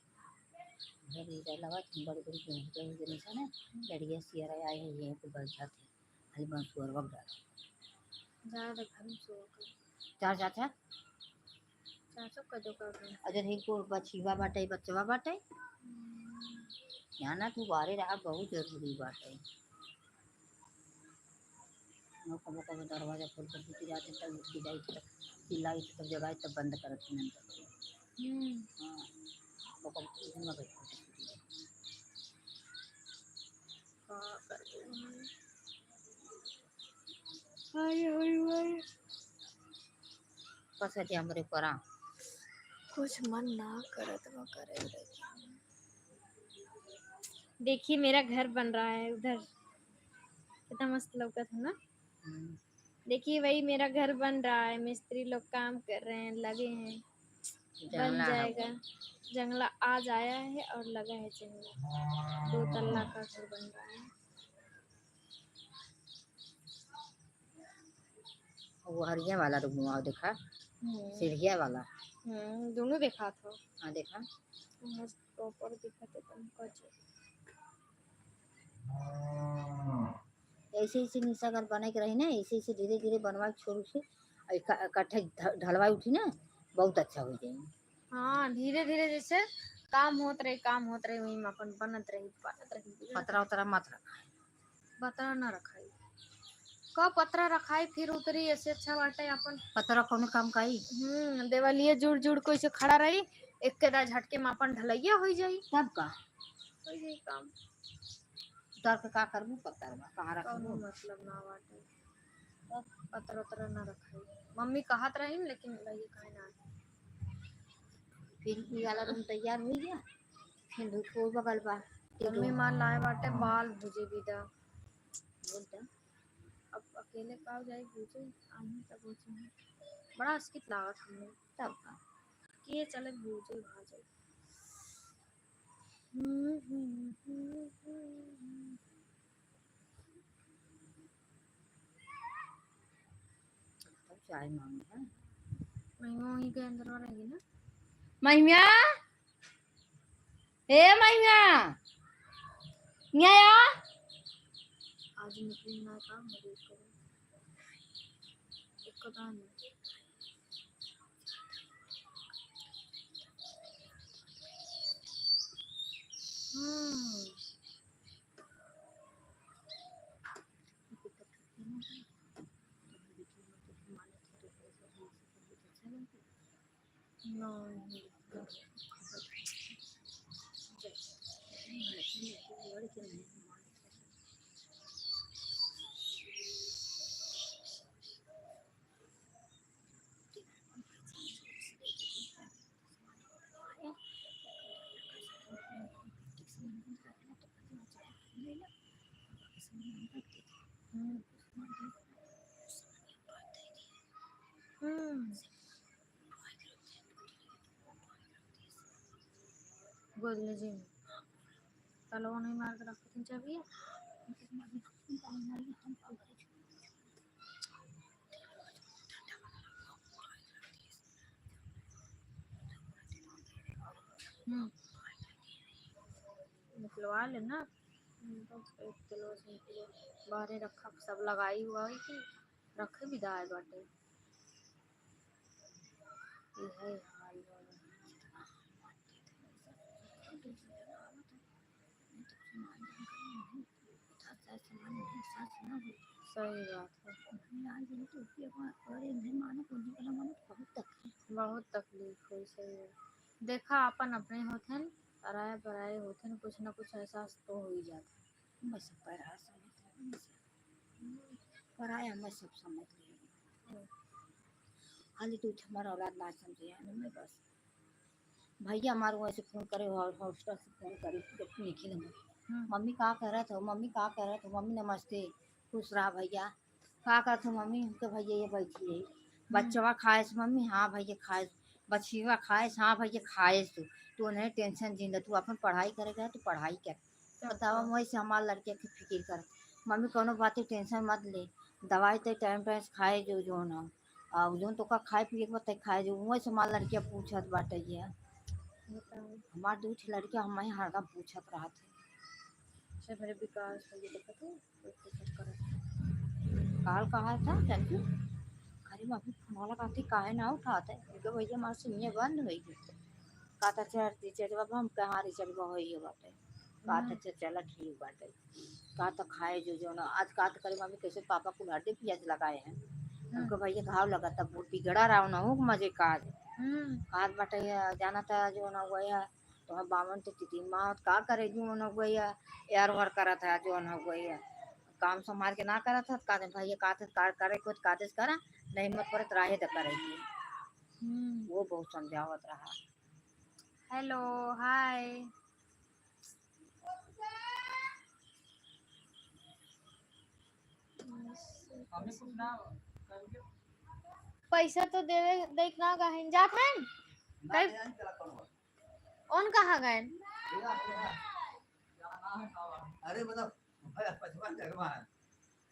घर ही लगा तुम बड़ी बड़ी गेहूं के जने से ना, लड़िया सियारा आए हैं, ये तो बस जाते हैं। खाली बंसुअरवा के डाल। जा रे घर में सो कर। चार चाचा? चाचा का जो कर रहे हैं। अजर ही को बछीवा बाटे, बचवा बाटे। हम्म। यहाँ ना तू बाहरे रहा, बहुत जरूरी बाटे। वो कबो कबो दरवाजा खोल के भीतर जाते, तब उठ के जाई, तब चिल्लाई, तब जगाई, तब बंद करत हैं। हम्म। हाँ, वो कबो इधर में बैठ के का करबो हम? हाय, हाय, हाय। फंस गया हमरे ऊपर, हाँ। कुछ मन ना करत बा करे, लेकिन देखिए, मेरा घर बन रहा है उधर। कितना मस्त लौकत है ना? हम्म। देखिए, वही मेरा घर बन रहा है, मिस्त्री लोग काम कर रहे हैं, लगे हैं। बन जाएगा। जंगला आज आया है और लगा है जंगला। दो तल्ला का घर बन रहा है। वो हरिया वाला रूम हुआ, देखा? हम्म। सीढ़िया वाला। हम्म, दोनों देखा था। हाँ, देखा। मस्त proper दिखत है तुमको जो। ऐसे, ऐसे निशा अगर बने के रही ना, ऐसे, ऐसे धीरे, धीरे बनवा के छोड़ू से, और इक-, इकट्ठे ढ-, ढलवा उठी ना, बहुत अच्छा हो जाए। हाँ, धीरे, धीरे जैसे काम होत रही, काम होत रही, वही में अपन बनत रही, बनत रही। पतरा उतरा मत रखा। पतरा ना रखाई। का पतरा रखाई, फिर उतरी, ऐसे अच्छा बाटे अपन। पतरा कौनो काम का आई? हम्म, देवलिए जुड़ जुड़ को ऐसे खड़ा रही, एक के दा झटके में अपन ढलैया होई जाई। तब का? होई जाई काम। उतार के का करबू पतरा में? कहाँ रखबू? कौनो मतलब ना बाटे। तब? पतरा उतरा ना रखाई। मम्मी कहत रही, लेकिन लगे काहे ना। फिर ई वाला रूम तैयार हो गया, फिर धूप को बगल बा। मम्मी मान लाए बाटे बाल भुजे बिदा। बोल दे। अब अकेले का जाई भूजे, आही तब भूजे। बड़ा अस्कित लागत हमने। तब का? के चले भूजे भाजे। तब चाय मांगे हैं। महिमा वहीं के अंदर रहेगी ना। महिमा? ए महिमा, यहाँ आ। आज निकली ना काम, मरीज को। एक को दान नहीं। हम्म। हम्म। गोदले जी में। ताला नहीं मार के रखो, तीन चाबी है। हम्म। निकलवा लेना। हम्म, तो एक किलो से निकलो। बाहरे रखा, सब लगाई हुआ है कि रखे विदाई बाटे। इहे हाल बा। सही बात है। बहुत तकलीफ होई, सही बात। देखा, आपन अपने होथन, पराया पराये होथन, कुछ ना कुछ एहसास तो हो ही जाता। मैं सब पराया समझ लेती हूँ, पराया मैं सब समझ लेती हूँ। खाली तू हमारा औलाद ना समझे, यानी मैं बस। भैया हमारे वहाँ से फोन करे, हॉ-, हॉस्टल से फोन करे, तो निखिल में। हम्म। मम्मी का करत हो, मम्मी का करत हो, मम्मी नमस्ते, खुश रहा भैया। का करत हो मम्मी? हमके भैया ये बैठी रही। हम्म। बच्चवा खाएस मम्मी? हाँ भैया खाएस। बछिवा खाएस? हाँ भैया खाएस। तू, तू उन्हें टेंशन जिन ले, तू अपन पढ़ाई करेगा, तू पढ़ाई कर। तब बतावा, का? वैसे हमार लड़किया के फिकिर कर। मम्मी कौनो बात के टेंशन मत ले, दवाई तो टाइम टाइम से खाए जो, जो ना। आ जौन तोका खाए पिए के बा, तै खाए जो। वैसे हमार लड़किया पूछत बाटे ये। बताओ। हमार दू ठे लड़किया हम ही हरदम पूछत रहत है। अच्छा, मेरे विकास हो गया, देखा तू? काल कहा था चाचू, अरे मम्मी फोन वाला कहती काहे ना उठाते, क्योंकि भैया हमार सिम बंद हो गई। कहता चार दी चार बाबा हम कहाँ रिचार्ज हो गई बाटे। कहता हम्म। अच्छा चला ठीक बाटे। कहता खाए जो जो ना, आज कहता करे मम्मी कैसे पापा कुल हड्डी पियाज लगाए हैं। हम्म। हमको भैया घाव लगा तब वो बिगड़ा रहा ना हो मजे का आज। हम्म। कहत बाटे जाना था जो ना हुआ है, तो हम बामन तो तिती माँ का करे जो ना हुआ है, यार वार करत है जो ना हुआ है। काम संभाल के ना करत हत, का दिन भैया का दिन का करे कुछ का दिन करा, नहीं मत परत राहे त करे के। हम्म। वो बहुत समझावत रहा। हेलो, हाय। पैसा तो देवे, देख ना गहिन, जात हन? कई, कौन कहाँ गए? अरे मतलब, पचपन जगह है।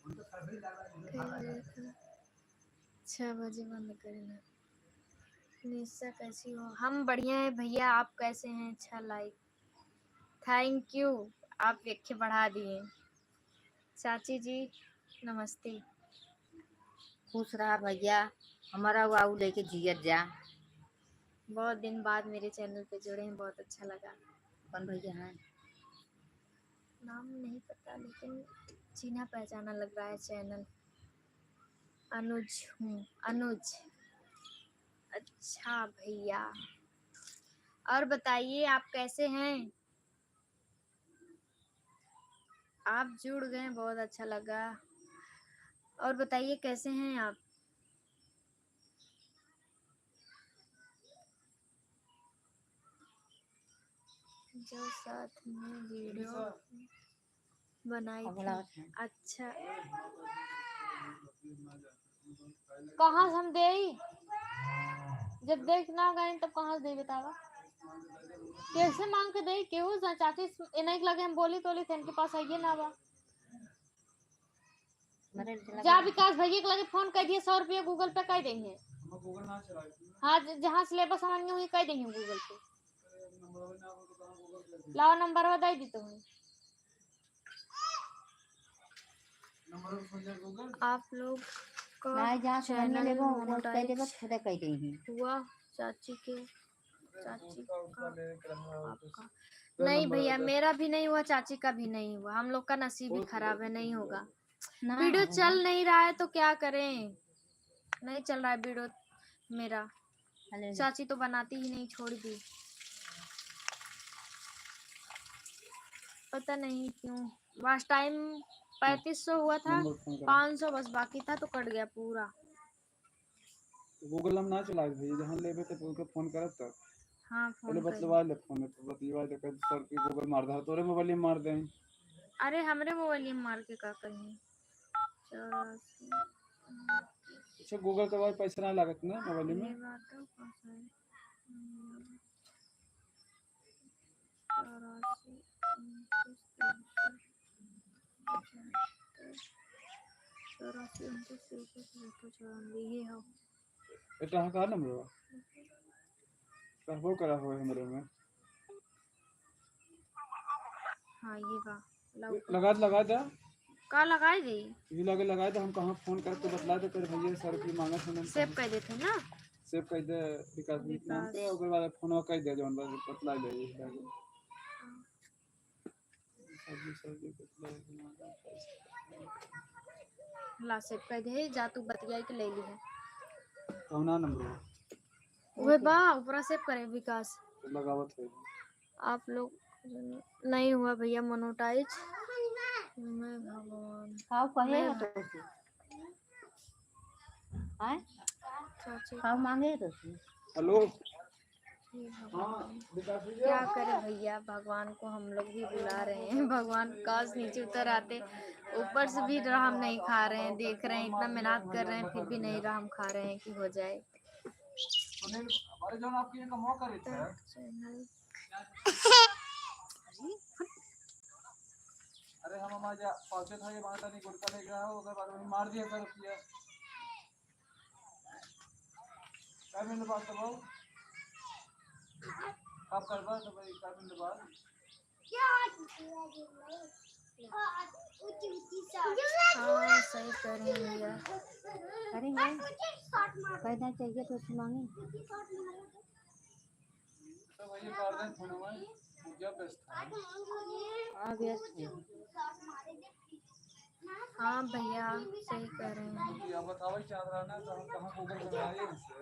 उनको सर्विस लगा, उनको खाना चाहिए। छह बजे बंद करें ना। निशा कैसी हो? हम बढ़िया हैं भैया, आप कैसे हैं? अच्छा लाइक, थैंक यू, आप एक बढ़ा दिए। चाची जी नमस्ते। खुश रहा भैया, हमारा वाऊ लेके जियत जा। बहुत दिन बाद मेरे चैनल पे जुड़े हैं, बहुत अच्छा लगा। कौन भैया हैं? नाम नहीं पता, लेकिन चिन्हा पहचाना लग रहा है चैनल। अनुज हूँ, अनुज। अच्छा भैया, और बताइए आप कैसे हैं? आप जुड़ गए, बहुत अच्छा लगा। और बताइए कैसे हैं आप? जो साथ में वीडियो बनाई थी। अच्छा, कहाँ से हम देई? जब देख ना गए तब कहाँ से देई बतावा? कैसे मांग के देई? केहू से चाची एने के लगे हम बोली तोली थे, इनके पास आइए ना बा। जा विकास भैया के लगे फोन कर दिए, सौ रुपया Google Pay कर देंगे। हाँ, ज-, जहाँ से लेबा सामान वही कर देंगे Google Pay। लाओ नंबर दे दी तुम्हें। आप लोग का नहीं, जहाँ से चैनल लेबो, वो कह देबो, monetize खुदे कह देही। हुआ चाची के, चाची का, आपका? नहीं भैया, मेरा भी नहीं हुआ, चाची का भी नहीं हुआ। हम लोग का नसीब ही खराब है, नहीं होगा। ना वीडियो होगा। चल नहीं रहा है तो क्या करें, नहीं चल रहा है वीडियो मेरा। चाची तो बनाती ही नहीं, छोड़ दी, पता नहीं क्यों। लास्ट टाइम पैंतीस सौ हुआ था, पाँच सौ बस बाकी था तो कट गया पूरा। Google हम ना चलाए भैया, जहाँ लेबे तो ओके फोन करब तब। हाँ, फोन पहले कर। बतलवा ले फोन पे, बतलवा दे, कह सर की Google मार दे, तोरे मोबाइल में मार दे। अरे हमरे मोबाइल में मार के का करिए? चौरासी। अच्छा, Google के बाद पैसा ना लागत ना मोबाइल में? ये बात तो पास है। चौरासी, उनतीस, तिरसठ, पचहत्तर, चौरासी, उनतीस, तिरसठ, पचहत्तर, चौरानवे, ये हो। ये तो का नंबर बा? रहबो करा हो हमरे में। हाँ, ये बा। लगा, लगा दे। का लगाई दी? ये लगे लगा दे, हम कहाँ फोन करके बतला दे, कर भैया सौ रुपये मांगत हैं हम। सेव कर देते हैं ना? सेव कर दे, विकास जी के नाम पे, ओकर बाद फोन कर दे, जौन बा, बतला दे, ये लगे। ला, सेव कर दे, जा तू बतिया के ले ली है। कौना नंबर बा? उहे बा, ऊपरा सेव करे विकास। लगावत है। आप लोग नहीं हुआ भैया monetize। मैं भगवान। खाओ कहे मैं हो तो तू? आय? चाची। खाओ मांगे हो तो तू? हेलो। हे भगवान। हाँ, विकास भैया। क्या करे भैया, भगवान को हम लोग भी बुला रहे हैं। भगवान काश नीचे उतर आते, ऊपर से भी रहम नहीं खा रहे हैं, देख रहे हैं, इतना मेहनत कर रहे हैं, फिर भी नहीं रहम खा रहे हैं कि हो जाए। सुनील, अरे जौन आपकी ये कमवा करे थे। चैनल। अरे हम हमारे जा, पहुंचे था, ये मांगता नहीं, गुटखा लेके आया, ओकर बाद में मार दिया सौ रुपया। का मिल बात बाबू? आप करबा तो भाई, का मिल बात? हाँ, सही कह रहे हैं भैया। अरे यार, पैदा चाहिए तो उससे मांगे। तो भैया कर दें फोन में, पूजा व्यस्त है। हाँ, व्यस्त है। हाँ भैया, सही कह रहे हैं। भैया बताओ, चाह रहा ना, तो हम कहाँ Google बनाए इनसे?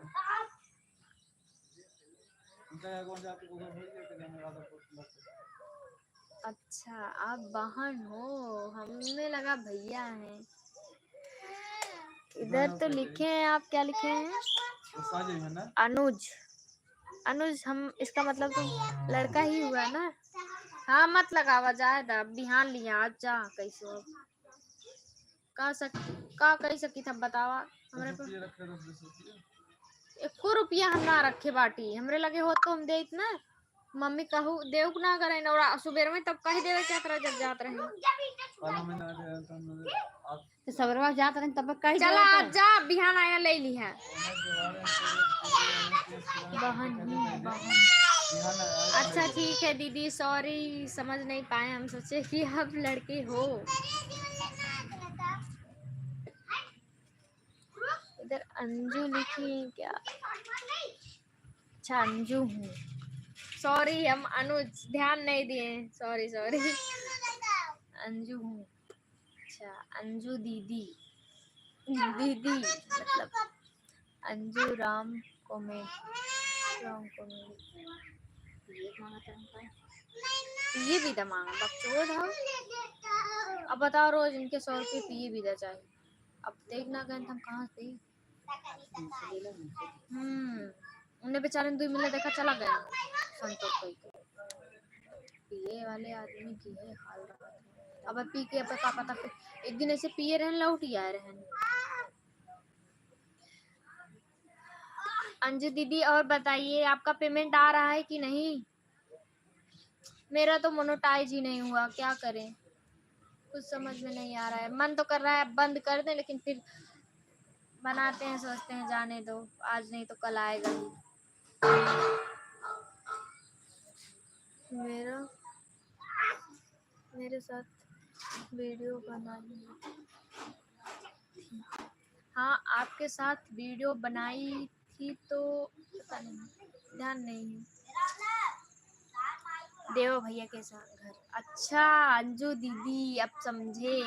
उनका एक बार जाके Google भेज देते हैं, हमें ज्यादा कुछ लगता है। अच्छा, आप बहन हो, हमें लगा भैया हैं। इधर तो लिखे हैं, आप क्या लिखे हैं? अनुज। अनुज, हम, इसका मतलब तो लड़का ही हुआ ना। हाँ, मत लगावा, जाए दा, बिहान लिया, आज जा, कैसे हो? का सक-, का कही सकी था, बतावा हमरे पर। ये रखे दस बीस रुपये। एको रुपया हम ना रखे बाटी, हमरे लगे होत तो हम देइत ना। मम्मी कहू देउ ना करे ना, और सुबेर में तब कह देवे क्या तरह जब जात रहे। वाला में ना दे तो हम लोग आप तो सबरवा जात रहे तब कह चला देवे आज तो। जा, बिहान आया ले ली है। बहन ही बहन। अच्छा ठीक है दीदी, सॉरी, समझ नहीं पाए, हम सोचे कि आप लड़के हो। इधर अंजू लिखी है क्या? अच्छा, अंजू हूँ। सॉरी, हम अनुज ध्यान नहीं दिए। सॉरी, सॉरी। अंजू हूँ। अच्छा, अंजू दीदी। दीदी, मतलब, अंजू राम कॉमेडी, राम कॉमेडी। ये कौन आता है? ये भी तो मांगा, बकचोद हो। अब बताओ, रोज इनके सौ रुपये पिए भी तो चाहिए। अब देखना गए तो हम कहाँ से? हम्म, उन्हें बेचारे ने दुई मिले देखा चला गया संतोष भाई के। पिए वाले आदमी की है हाल रहा। अब पी के अब का पता, एक दिन ऐसे पिए रहन, लौट ही आए रहन। अंजू दीदी, और बताइए, आपका पेमेंट आ रहा है कि नहीं? मेरा तो मोनेटाइज ही नहीं हुआ, क्या करें, कुछ समझ में नहीं आ रहा है। मन तो कर रहा है अब बंद कर दें, लेकिन फिर बनाते हैं, सोचते हैं जाने दो, आज नहीं तो कल आएगा ही। मेरा, मेरे साथ वीडियो बनाइए। हाँ, आपके साथ वीडियो बनाई थी तो पता नहीं, ध्यान नहीं है। देवा भैया के साथ घर। अच्छा अंजू दीदी, अब समझे।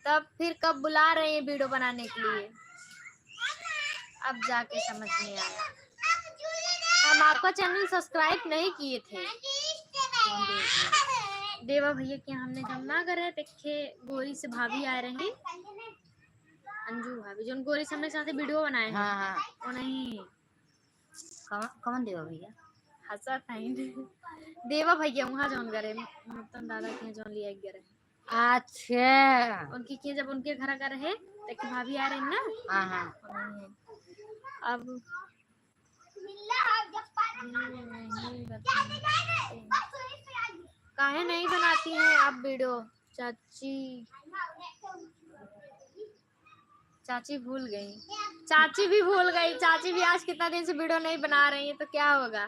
तब फिर कब बुला रहे हैं वीडियो बनाने के लिए? अब जाके समझ में आया। हम आपका चैनल सब्सक्राइब नहीं किए थे। देवा भैया के हमने जब ना करे, देखे गोरी से भाभी आ रही, अंजू भाभी, जोन गोरी से हमरे साथे वीडियो बनाए हैं। हाँ, हाँ। वो नहीं। कौन, कौन देवा भैया? हंसा था ही। देवा भैया वहाँ जोन करे, मतलब दादा के जोन लिया गया रहे। अच्छा। उनकी के जब उनके घर का रहे, तो एक भाभी आ रही ना। हाँ, हाँ। अब नहीं बनाती। काहे नहीं बनाती हैं आप वीडियो, चाची? चाची भूल गई, चाची भी भूल गई। चाची भी आज कितना दिन से वीडियो नहीं बना रही है, तो क्या होगा?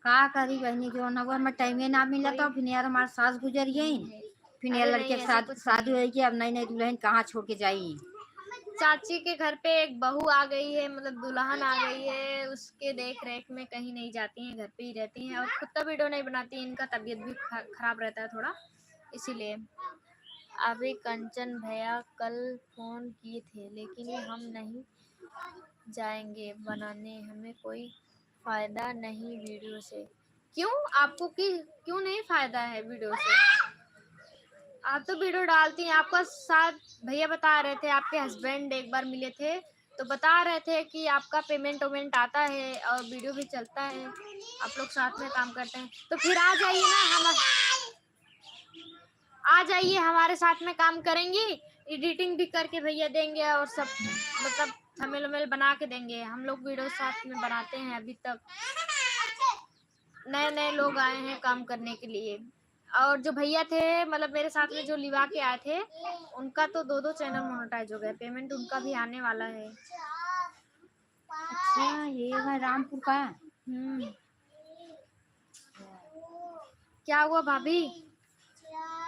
का करी बहनी, जो ना वो हमें टाइमे ना मिला, तो फिर यार हमारे सास गुजर गई, फिर यार अरे लड़के नहीं, के ऐसा साथ कुछ शादी नहीं। होई कि अब नई नई दुल्हन कहाँ छोड़ के जाई। चाची के घर पे एक बहू आ गई है, मतलब दुल्हन आ गई है, उसके देख रेख में कहीं नहीं जाती हैं, घर पे ही रहती हैं और खुद का वीडियो नहीं बनाती हैं। इनका तबीयत भी ख-, खराब रहता है थोड़ा, इसीलिए। अभी कंचन भैया कल फोन किए थे, लेकिन हम नहीं जाएंगे बनाने, हमें कोई फायदा नहीं वीडियो से। क्यों, आपको की, क्यों नहीं फायदा है वीडियो से? आप तो वीडियो डालती हैं, आपका साथ भैया बता रहे थे, आपके हस्बैंड एक बार मिले थे तो बता रहे थे कि आपका पेमेंट वेमेंट आता है और वीडियो भी चलता है, आप लोग साथ में काम करते हैं, तो फिर आ जाइए ना, हम आ जाइए, हमारे साथ में काम करेंगी, एडिटिंग भी करके भैया देंगे और सब, मतलब थंबनेल वंबनेल बना के देंगे। हम लोग वीडियो साथ में बनाते हैं, अभी तक नए नए लोग आए हैं काम करने के लिए। और जो भैया थे, मतलब मेरे साथ में जो लिवा के आए थे, उनका तो दो दो चैनल मोनेटाइज हो गए, पेमेंट उनका भी आने वाला है। अच्छा, ये है रामपुर का? हम्म। क्या हुआ भाभी,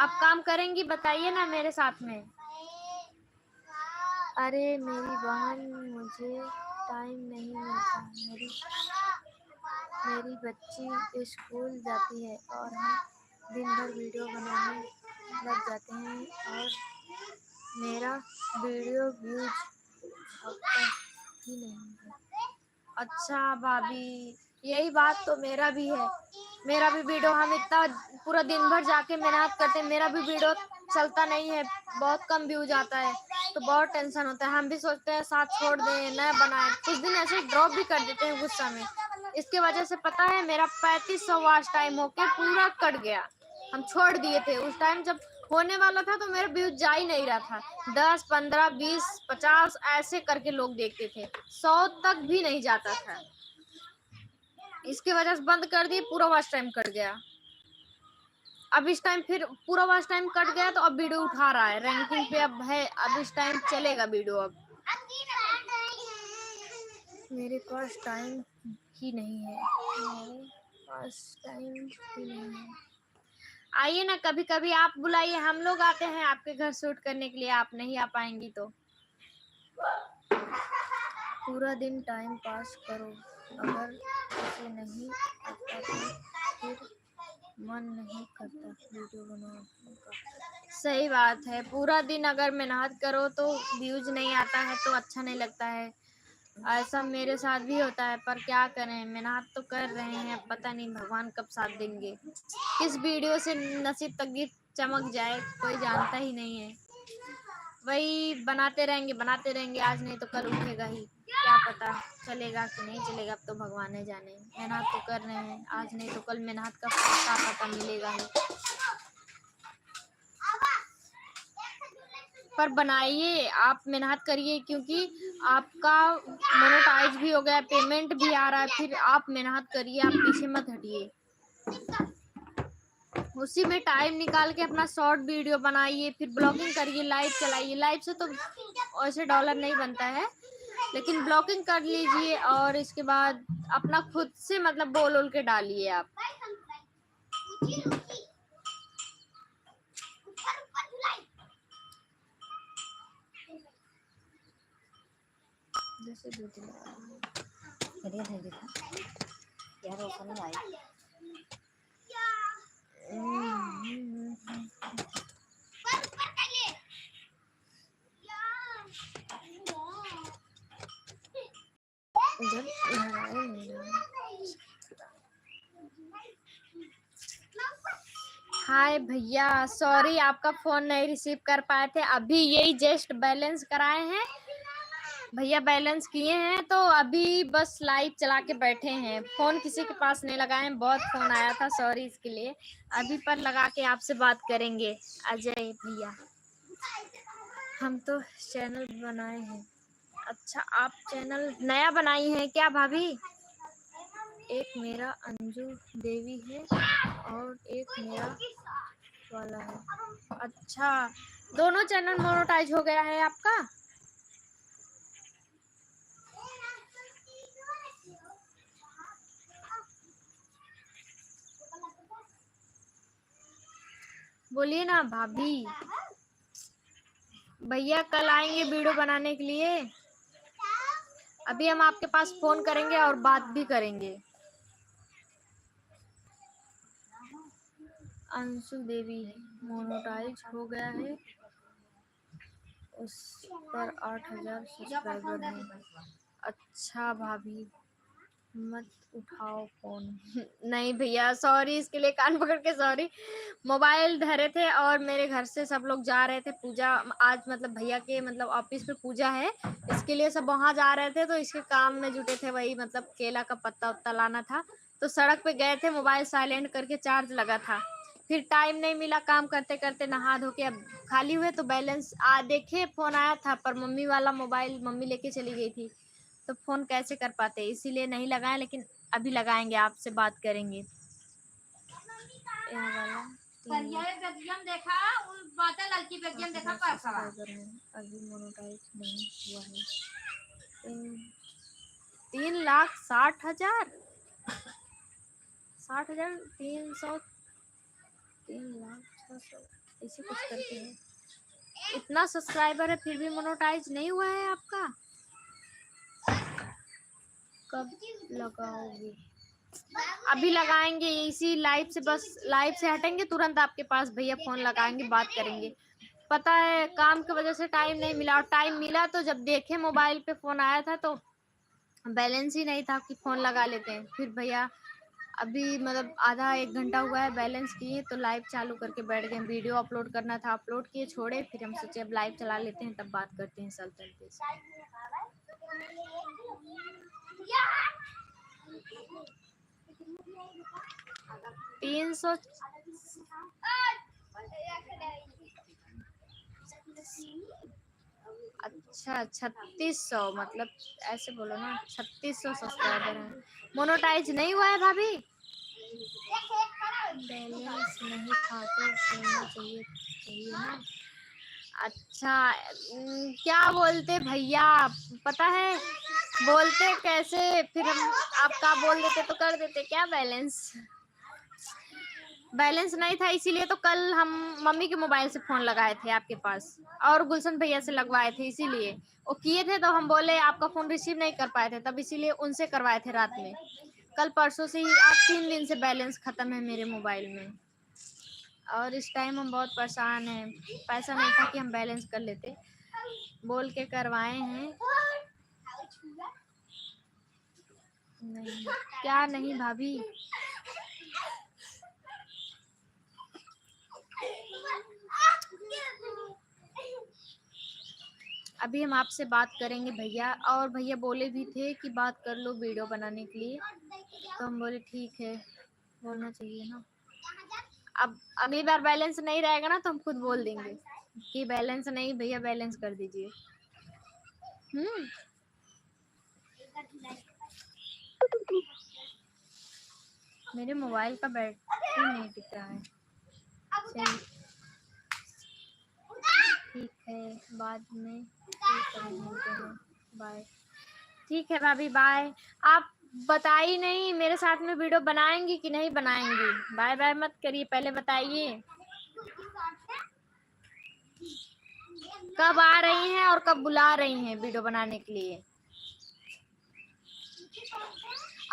आप काम करेंगी, बताइए ना मेरे साथ में। अरे मेरी बहन, मुझे टाइम नहीं मिलता, मेरी, मेरी बच्ची स्कूल जाती है और हम दिन भर वीडियो बनाने लग जाते हैं और मेरा वीडियो व्यूज आता ही नहीं है। अच्छा भाभी, यही बात तो मेरा भी है। मेरा भी वीडियो, हम इतना पूरा दिन भर जाके मेहनत करते हैं, मेरा भी वीडियो चलता नहीं है, बहुत कम व्यूज आता है, तो बहुत टेंशन होता है। हम भी सोचते हैं साथ छोड़ दें, न बनाएं, कुछ दिन ऐसे ड्रॉप भी कर देते हैं गुस्सा में। इसके वजह से पता है मेरा पैंतीस सौ वॉच टाइम होके पूरा कट गया। हम छोड़ दिए थे उस टाइम, जब होने वाला था तो मेरा व्यूज जा ही नहीं रहा था। दस, पन्द्रह, बीस, पचास ऐसे करके लोग देखते थे, सौ तक भी नहीं जाता था। इसके वजह से बंद कर दिए, पूरा वॉच टाइम कट गया। अब इस टाइम फिर पूरा वॉच टाइम कट गया तो अब वीडियो उठा रहा है, रैंकिंग पे अब है, अब इस टाइम चलेगा वीडियो। अब मेरे पास टाइम ही नहीं है, मेरे पास टाइम ही नहीं है। आइए ना, कभी कभी आप बुलाइए, हम लोग आते हैं आपके घर शूट करने के लिए, आप नहीं आ पाएंगी तो। पूरा दिन टाइम पास करो, अगर उसे नहीं आता तो फिर मन नहीं करता वीडियो बनाने का। सही बात है, पूरा दिन अगर मेहनत करो तो व्यूज नहीं आता है तो अच्छा नहीं लगता है। ऐसा मेरे साथ भी होता है, पर क्या करें, मेहनत तो कर रहे हैं, पता नहीं भगवान कब साथ देंगे, किस वीडियो से नसीब तकदीर चमक जाए, कोई जानता ही नहीं है। वही बनाते रहेंगे, बनाते रहेंगे, आज नहीं तो कल उठेगा ही, क्या पता चलेगा कि नहीं चलेगा, अब तो भगवान ही जाने। मेहनत तो कर रहे हैं, आज नहीं तो कल मेहनत का फल का पता मिलेगा ही। पर बनाइए, आप मेहनत करिए, क्योंकि आपका मोनेटाइज भी हो गया, पेमेंट भी आ रहा है, फिर आप मेहनत करिए, आप पीछे मत हटिए। उसी में टाइम निकाल के अपना शॉर्ट वीडियो बनाइए, फिर ब्लॉगिंग करिए, लाइव चलाइए। लाइव से तो वैसे डॉलर नहीं बनता है, लेकिन ब्लॉगिंग कर लीजिए और इसके बाद अपना खुद से मतलब बोल उल के डालिए आप। जैसे दो दिन बढ़िया है देखा यार, ओपन में आई। इधर लहराए नहीं रहा। हाय भैया, सॉरी, आपका फोन नहीं रिसीव कर पाए थे, अभी यही जस्ट बैलेंस कराए हैं। भैया बैलेंस किए हैं तो अभी बस लाइव चला के बैठे हैं, फोन किसी के पास नहीं लगाए हैं, बहुत फोन आया था, सॉरी इसके लिए। अभी पर लगा के आपसे बात करेंगे अजय भैया। हम तो चैनल बनाए हैं। अच्छा, आप चैनल नया बनाई हैं क्या भाभी? एक मेरा अंजू देवी है और एक मेरा वाला है। अच्छा, दोनों चैनल मोनेटाइज हो गया है आपका? बोलिए ना भाभी। भैया कल आएंगे वीडियो बनाने के लिए। अभी हम आपके पास फोन करेंगे और बात भी करेंगे। अंशु देवी मोनेटाइज हो गया है, उस पर आठ हजार सब्सक्राइबर हैं। अच्छा भाभी, मत उठाओ फोन। नहीं भैया, सॉरी, इसके लिए कान पकड़ के सॉरी। मोबाइल धरे थे और मेरे घर से सब लोग जा रहे थे पूजा, आज मतलब भैया के मतलब ऑफिस पे पूजा है, इसके लिए सब वहाँ जा रहे थे, तो इसके काम में जुटे थे, वही मतलब केला का पत्ता उत्ता लाना था, तो सड़क पे गए थे, मोबाइल साइलेंट करके चार्ज लगा था, फिर टाइम नहीं मिला, काम करते करते नहा धो के अब खाली हुए, तो बैलेंस आ देखे, फोन आया था, पर मम्मी वाला मोबाइल मम्मी लेके चली गई थी, तो फोन कैसे कर पाते, इसीलिए नहीं लगाए, लेकिन अभी लगाएंगे, आपसे बात करेंगे। ये वाला तीन करिया बगियम देखा, उ बाटा ललकी बगियम देखा, आठ हजार पैसा। सब्सक्राइबर हैं, अभी मोनेटाइज नहीं हुआ है। तीन, तीन लाख साठ हजार, साठ हजार तीन सौ, तीन लाख छः सौ, ऐसे कुछ करके है। इतना सब्सक्राइबर है फिर भी मोनेटाइज नहीं हुआ है आपका, कब लगाओगे? अभी लगाएंगे इसी लाइव से, बस लाइव से हटेंगे तुरंत आपके पास भैया फोन लगाएंगे, बात करेंगे। पता है काम की वजह से टाइम नहीं मिला, और टाइम मिला तो जब देखे मोबाइल पे फोन आया था तो बैलेंस ही नहीं था कि फोन लगा लेते हैं। फिर भैया अभी मतलब आधा एक घंटा हुआ है बैलेंस किए, तो लाइव चालू करके बैठ गए। वीडियो अपलोड करना था, अपलोड किए, छोड़े, फिर हम सोचे अब लाइव चला लेते हैं, तब बात करते हैं सल्तन पे। तीन सौ, अच्छा, छत्तीस सौ, मतलब ऐसे बोलो ना, छत्तीस सौ सब्सक्राइबर हैं। मोनेटाइज नहीं हुआ है भाभी? बैलेंस नहीं था तो बोलना चाहिए, चाहिए ना। अच्छा, उम, क्या बोलते भैया, पता है बोलते कैसे, फिर हम आपका बोल देते तो कर देते क्या बैलेंस? बैलेंस नहीं था, इसीलिए तो कल हम मम्मी के मोबाइल से फोन लगाए थे आपके पास और गुलशन भैया से लगवाए थे, इसीलिए वो किए थे तो हम बोले आपका फोन रिसीव नहीं कर पाए थे, तब इसीलिए उनसे करवाए थे रात में। कल परसों से ही, आज तीन दिन से बैलेंस खत्म है मेरे मोबाइल में और इस टाइम हम बहुत परेशान हैं। पैसा नहीं था कि हम बैलेंस कर लेते, बोल के करवाए हैं। नहीं, क्या नहीं भाभी? अभी हम आपसे बात करेंगे भैया, और भैया बोले भी थे कि बात कर लो वीडियो बनाने के लिए, तो हम बोले ठीक है, बोलना चाहिए ना। अब अगली बार बैलेंस नहीं रहेगा ना तो हम खुद बोल देंगे कि बैलेंस नहीं भैया, बैलेंस कर दीजिए। हम्म, मेरे मोबाइल का बैटरी नहीं टिक रहा है। चलिए, ठीक है, बाद में फिर कभी मिलते हैं, बाय। ठीक है भाभी, बाय। आप बताई नहीं, मेरे साथ में वीडियो बनाएंगी कि नहीं बनाएंगी? बाय बाय मत करिए, पहले बताइए कब आ रही हैं और कब बुला रही हैं वीडियो बनाने के लिए।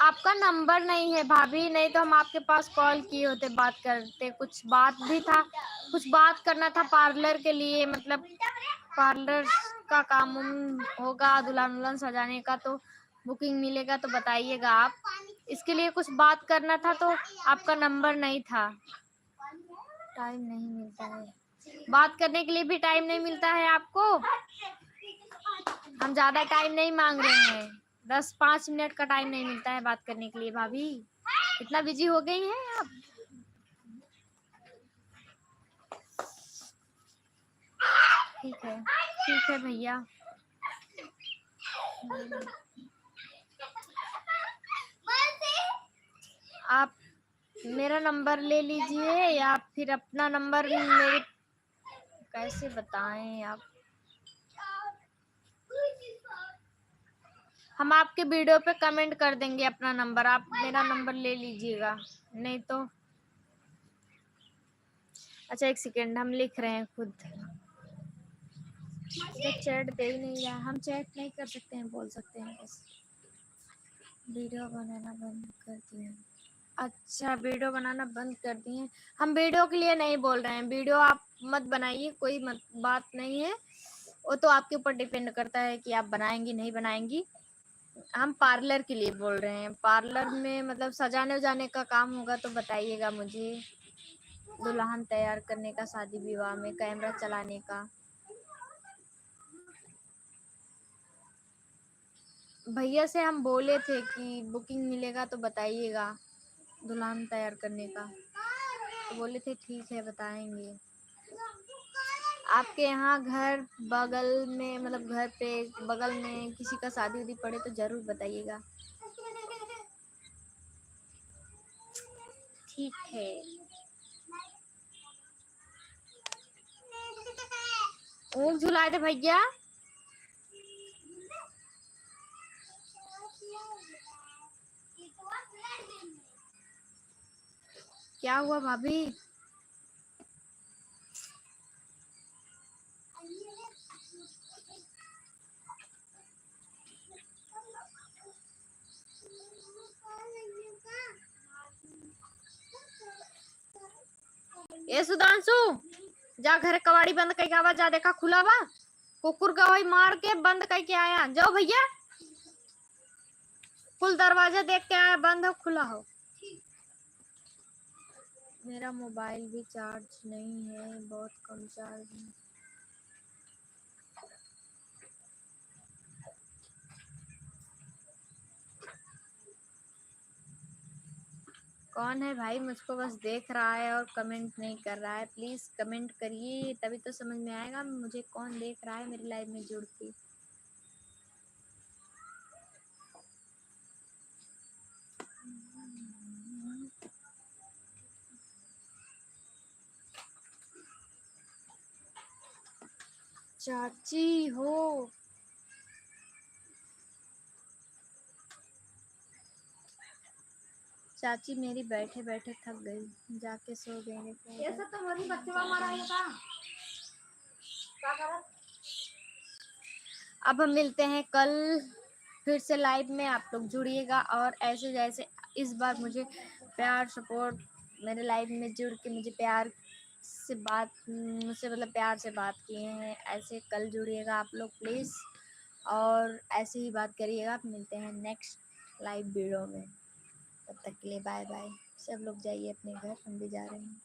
आपका नंबर नहीं है भाभी, नहीं तो हम आपके पास कॉल किए होते, बात करते। कुछ बात भी था, कुछ बात करना था पार्लर के लिए, मतलब पार्लर का काम उम होगा, दुल्हन उल्हन सजाने का, तो बुकिंग मिलेगा तो बताइएगा आप। इसके लिए कुछ बात करना था तो आपका नंबर नहीं था। टाइम नहीं मिलता है, बात करने के लिए भी टाइम नहीं मिलता है आपको। हम ज्यादा टाइम नहीं मांग रहे हैं, दस पाँच मिनट का टाइम नहीं मिलता है बात करने के लिए भाभी। इतना बिजी हो गई हैं आप। ठीक है, ठीक है भैया। आप मेरा नंबर ले लीजिए या फिर अपना नंबर मेरे, कैसे बताएं आप? हम आपके वीडियो पे कमेंट कर देंगे अपना नंबर, आप मेरा नंबर ले लीजिएगा, नहीं तो। अच्छा, एक सेकेंड, हम लिख रहे हैं खुद। ये चैट दे ही नहीं रहा, हम चैट नहीं कर सकते हैं, बोल सकते हैं बस। वीडियो बनाना बंद कर दिए। अच्छा, वीडियो बनाना बंद कर दिए। हम वीडियो के लिए नहीं बोल रहे हैं, वीडियो आप मत बनाइए, कोई मत, बात नहीं है, वो तो आपके ऊपर डिपेंड करता है कि आप बनाएंगी नहीं बनाएंगी। हम पार्लर के लिए बोल रहे हैं, पार्लर में मतलब सजाने उजाने का काम होगा तो बताइएगा मुझे, दुल्हन तैयार करने का, शादी विवाह में कैमरा चलाने का। भैया से हम बोले थे कि बुकिंग मिलेगा तो बताइएगा दुल्हन तैयार करने का, तो बोले थे ठीक है बताएंगे। आपके यहाँ घर बगल में, मतलब घर पे बगल में किसी का शादी उदी पड़े तो जरूर बताइएगा। ठीक है। ऊख झुलाए दे भैया। क्या हुआ भाभी? ए सुधांशु, जा घर कवाड़ी बंद कइके आवा, जा देखा खुला बा। कुकुर का वही मार के बंद कइके आया। जाओ भैया, कुल दरवाजा देख के आया, बंद हो खुला हो। मेरा मोबाइल भी चार्ज नहीं है, बहुत कम चार्ज है। कौन है भाई मुझको बस देख रहा है और कमेंट नहीं कर रहा है? प्लीज कमेंट करिए, तभी तो समझ में आएगा मुझे कौन देख रहा है मेरी लाइव में जुड़ के। चाची हो, चाची मेरी बैठे बैठे थक गई, जाके सो गई। ऐसे तो हमारी बच्चवा मारा है का? का करत? अब हम मिलते हैं कल फिर से लाइव में, आप लोग जुड़िएगा और ऐसे जैसे इस बार मुझे प्यार सपोर्ट, मेरे लाइव में जुड़ के मुझे प्यार से बात, मुझसे मतलब प्यार से बात किए हैं, ऐसे कल जुड़िएगा आप लोग प्लीज, और ऐसे ही बात करिएगा। आप मिलते हैं नेक्स्ट लाइव वीडियो में, तब तक के लिए बाय बाय। सब लोग जाइए अपने घर, हम भी जा रहे हैं।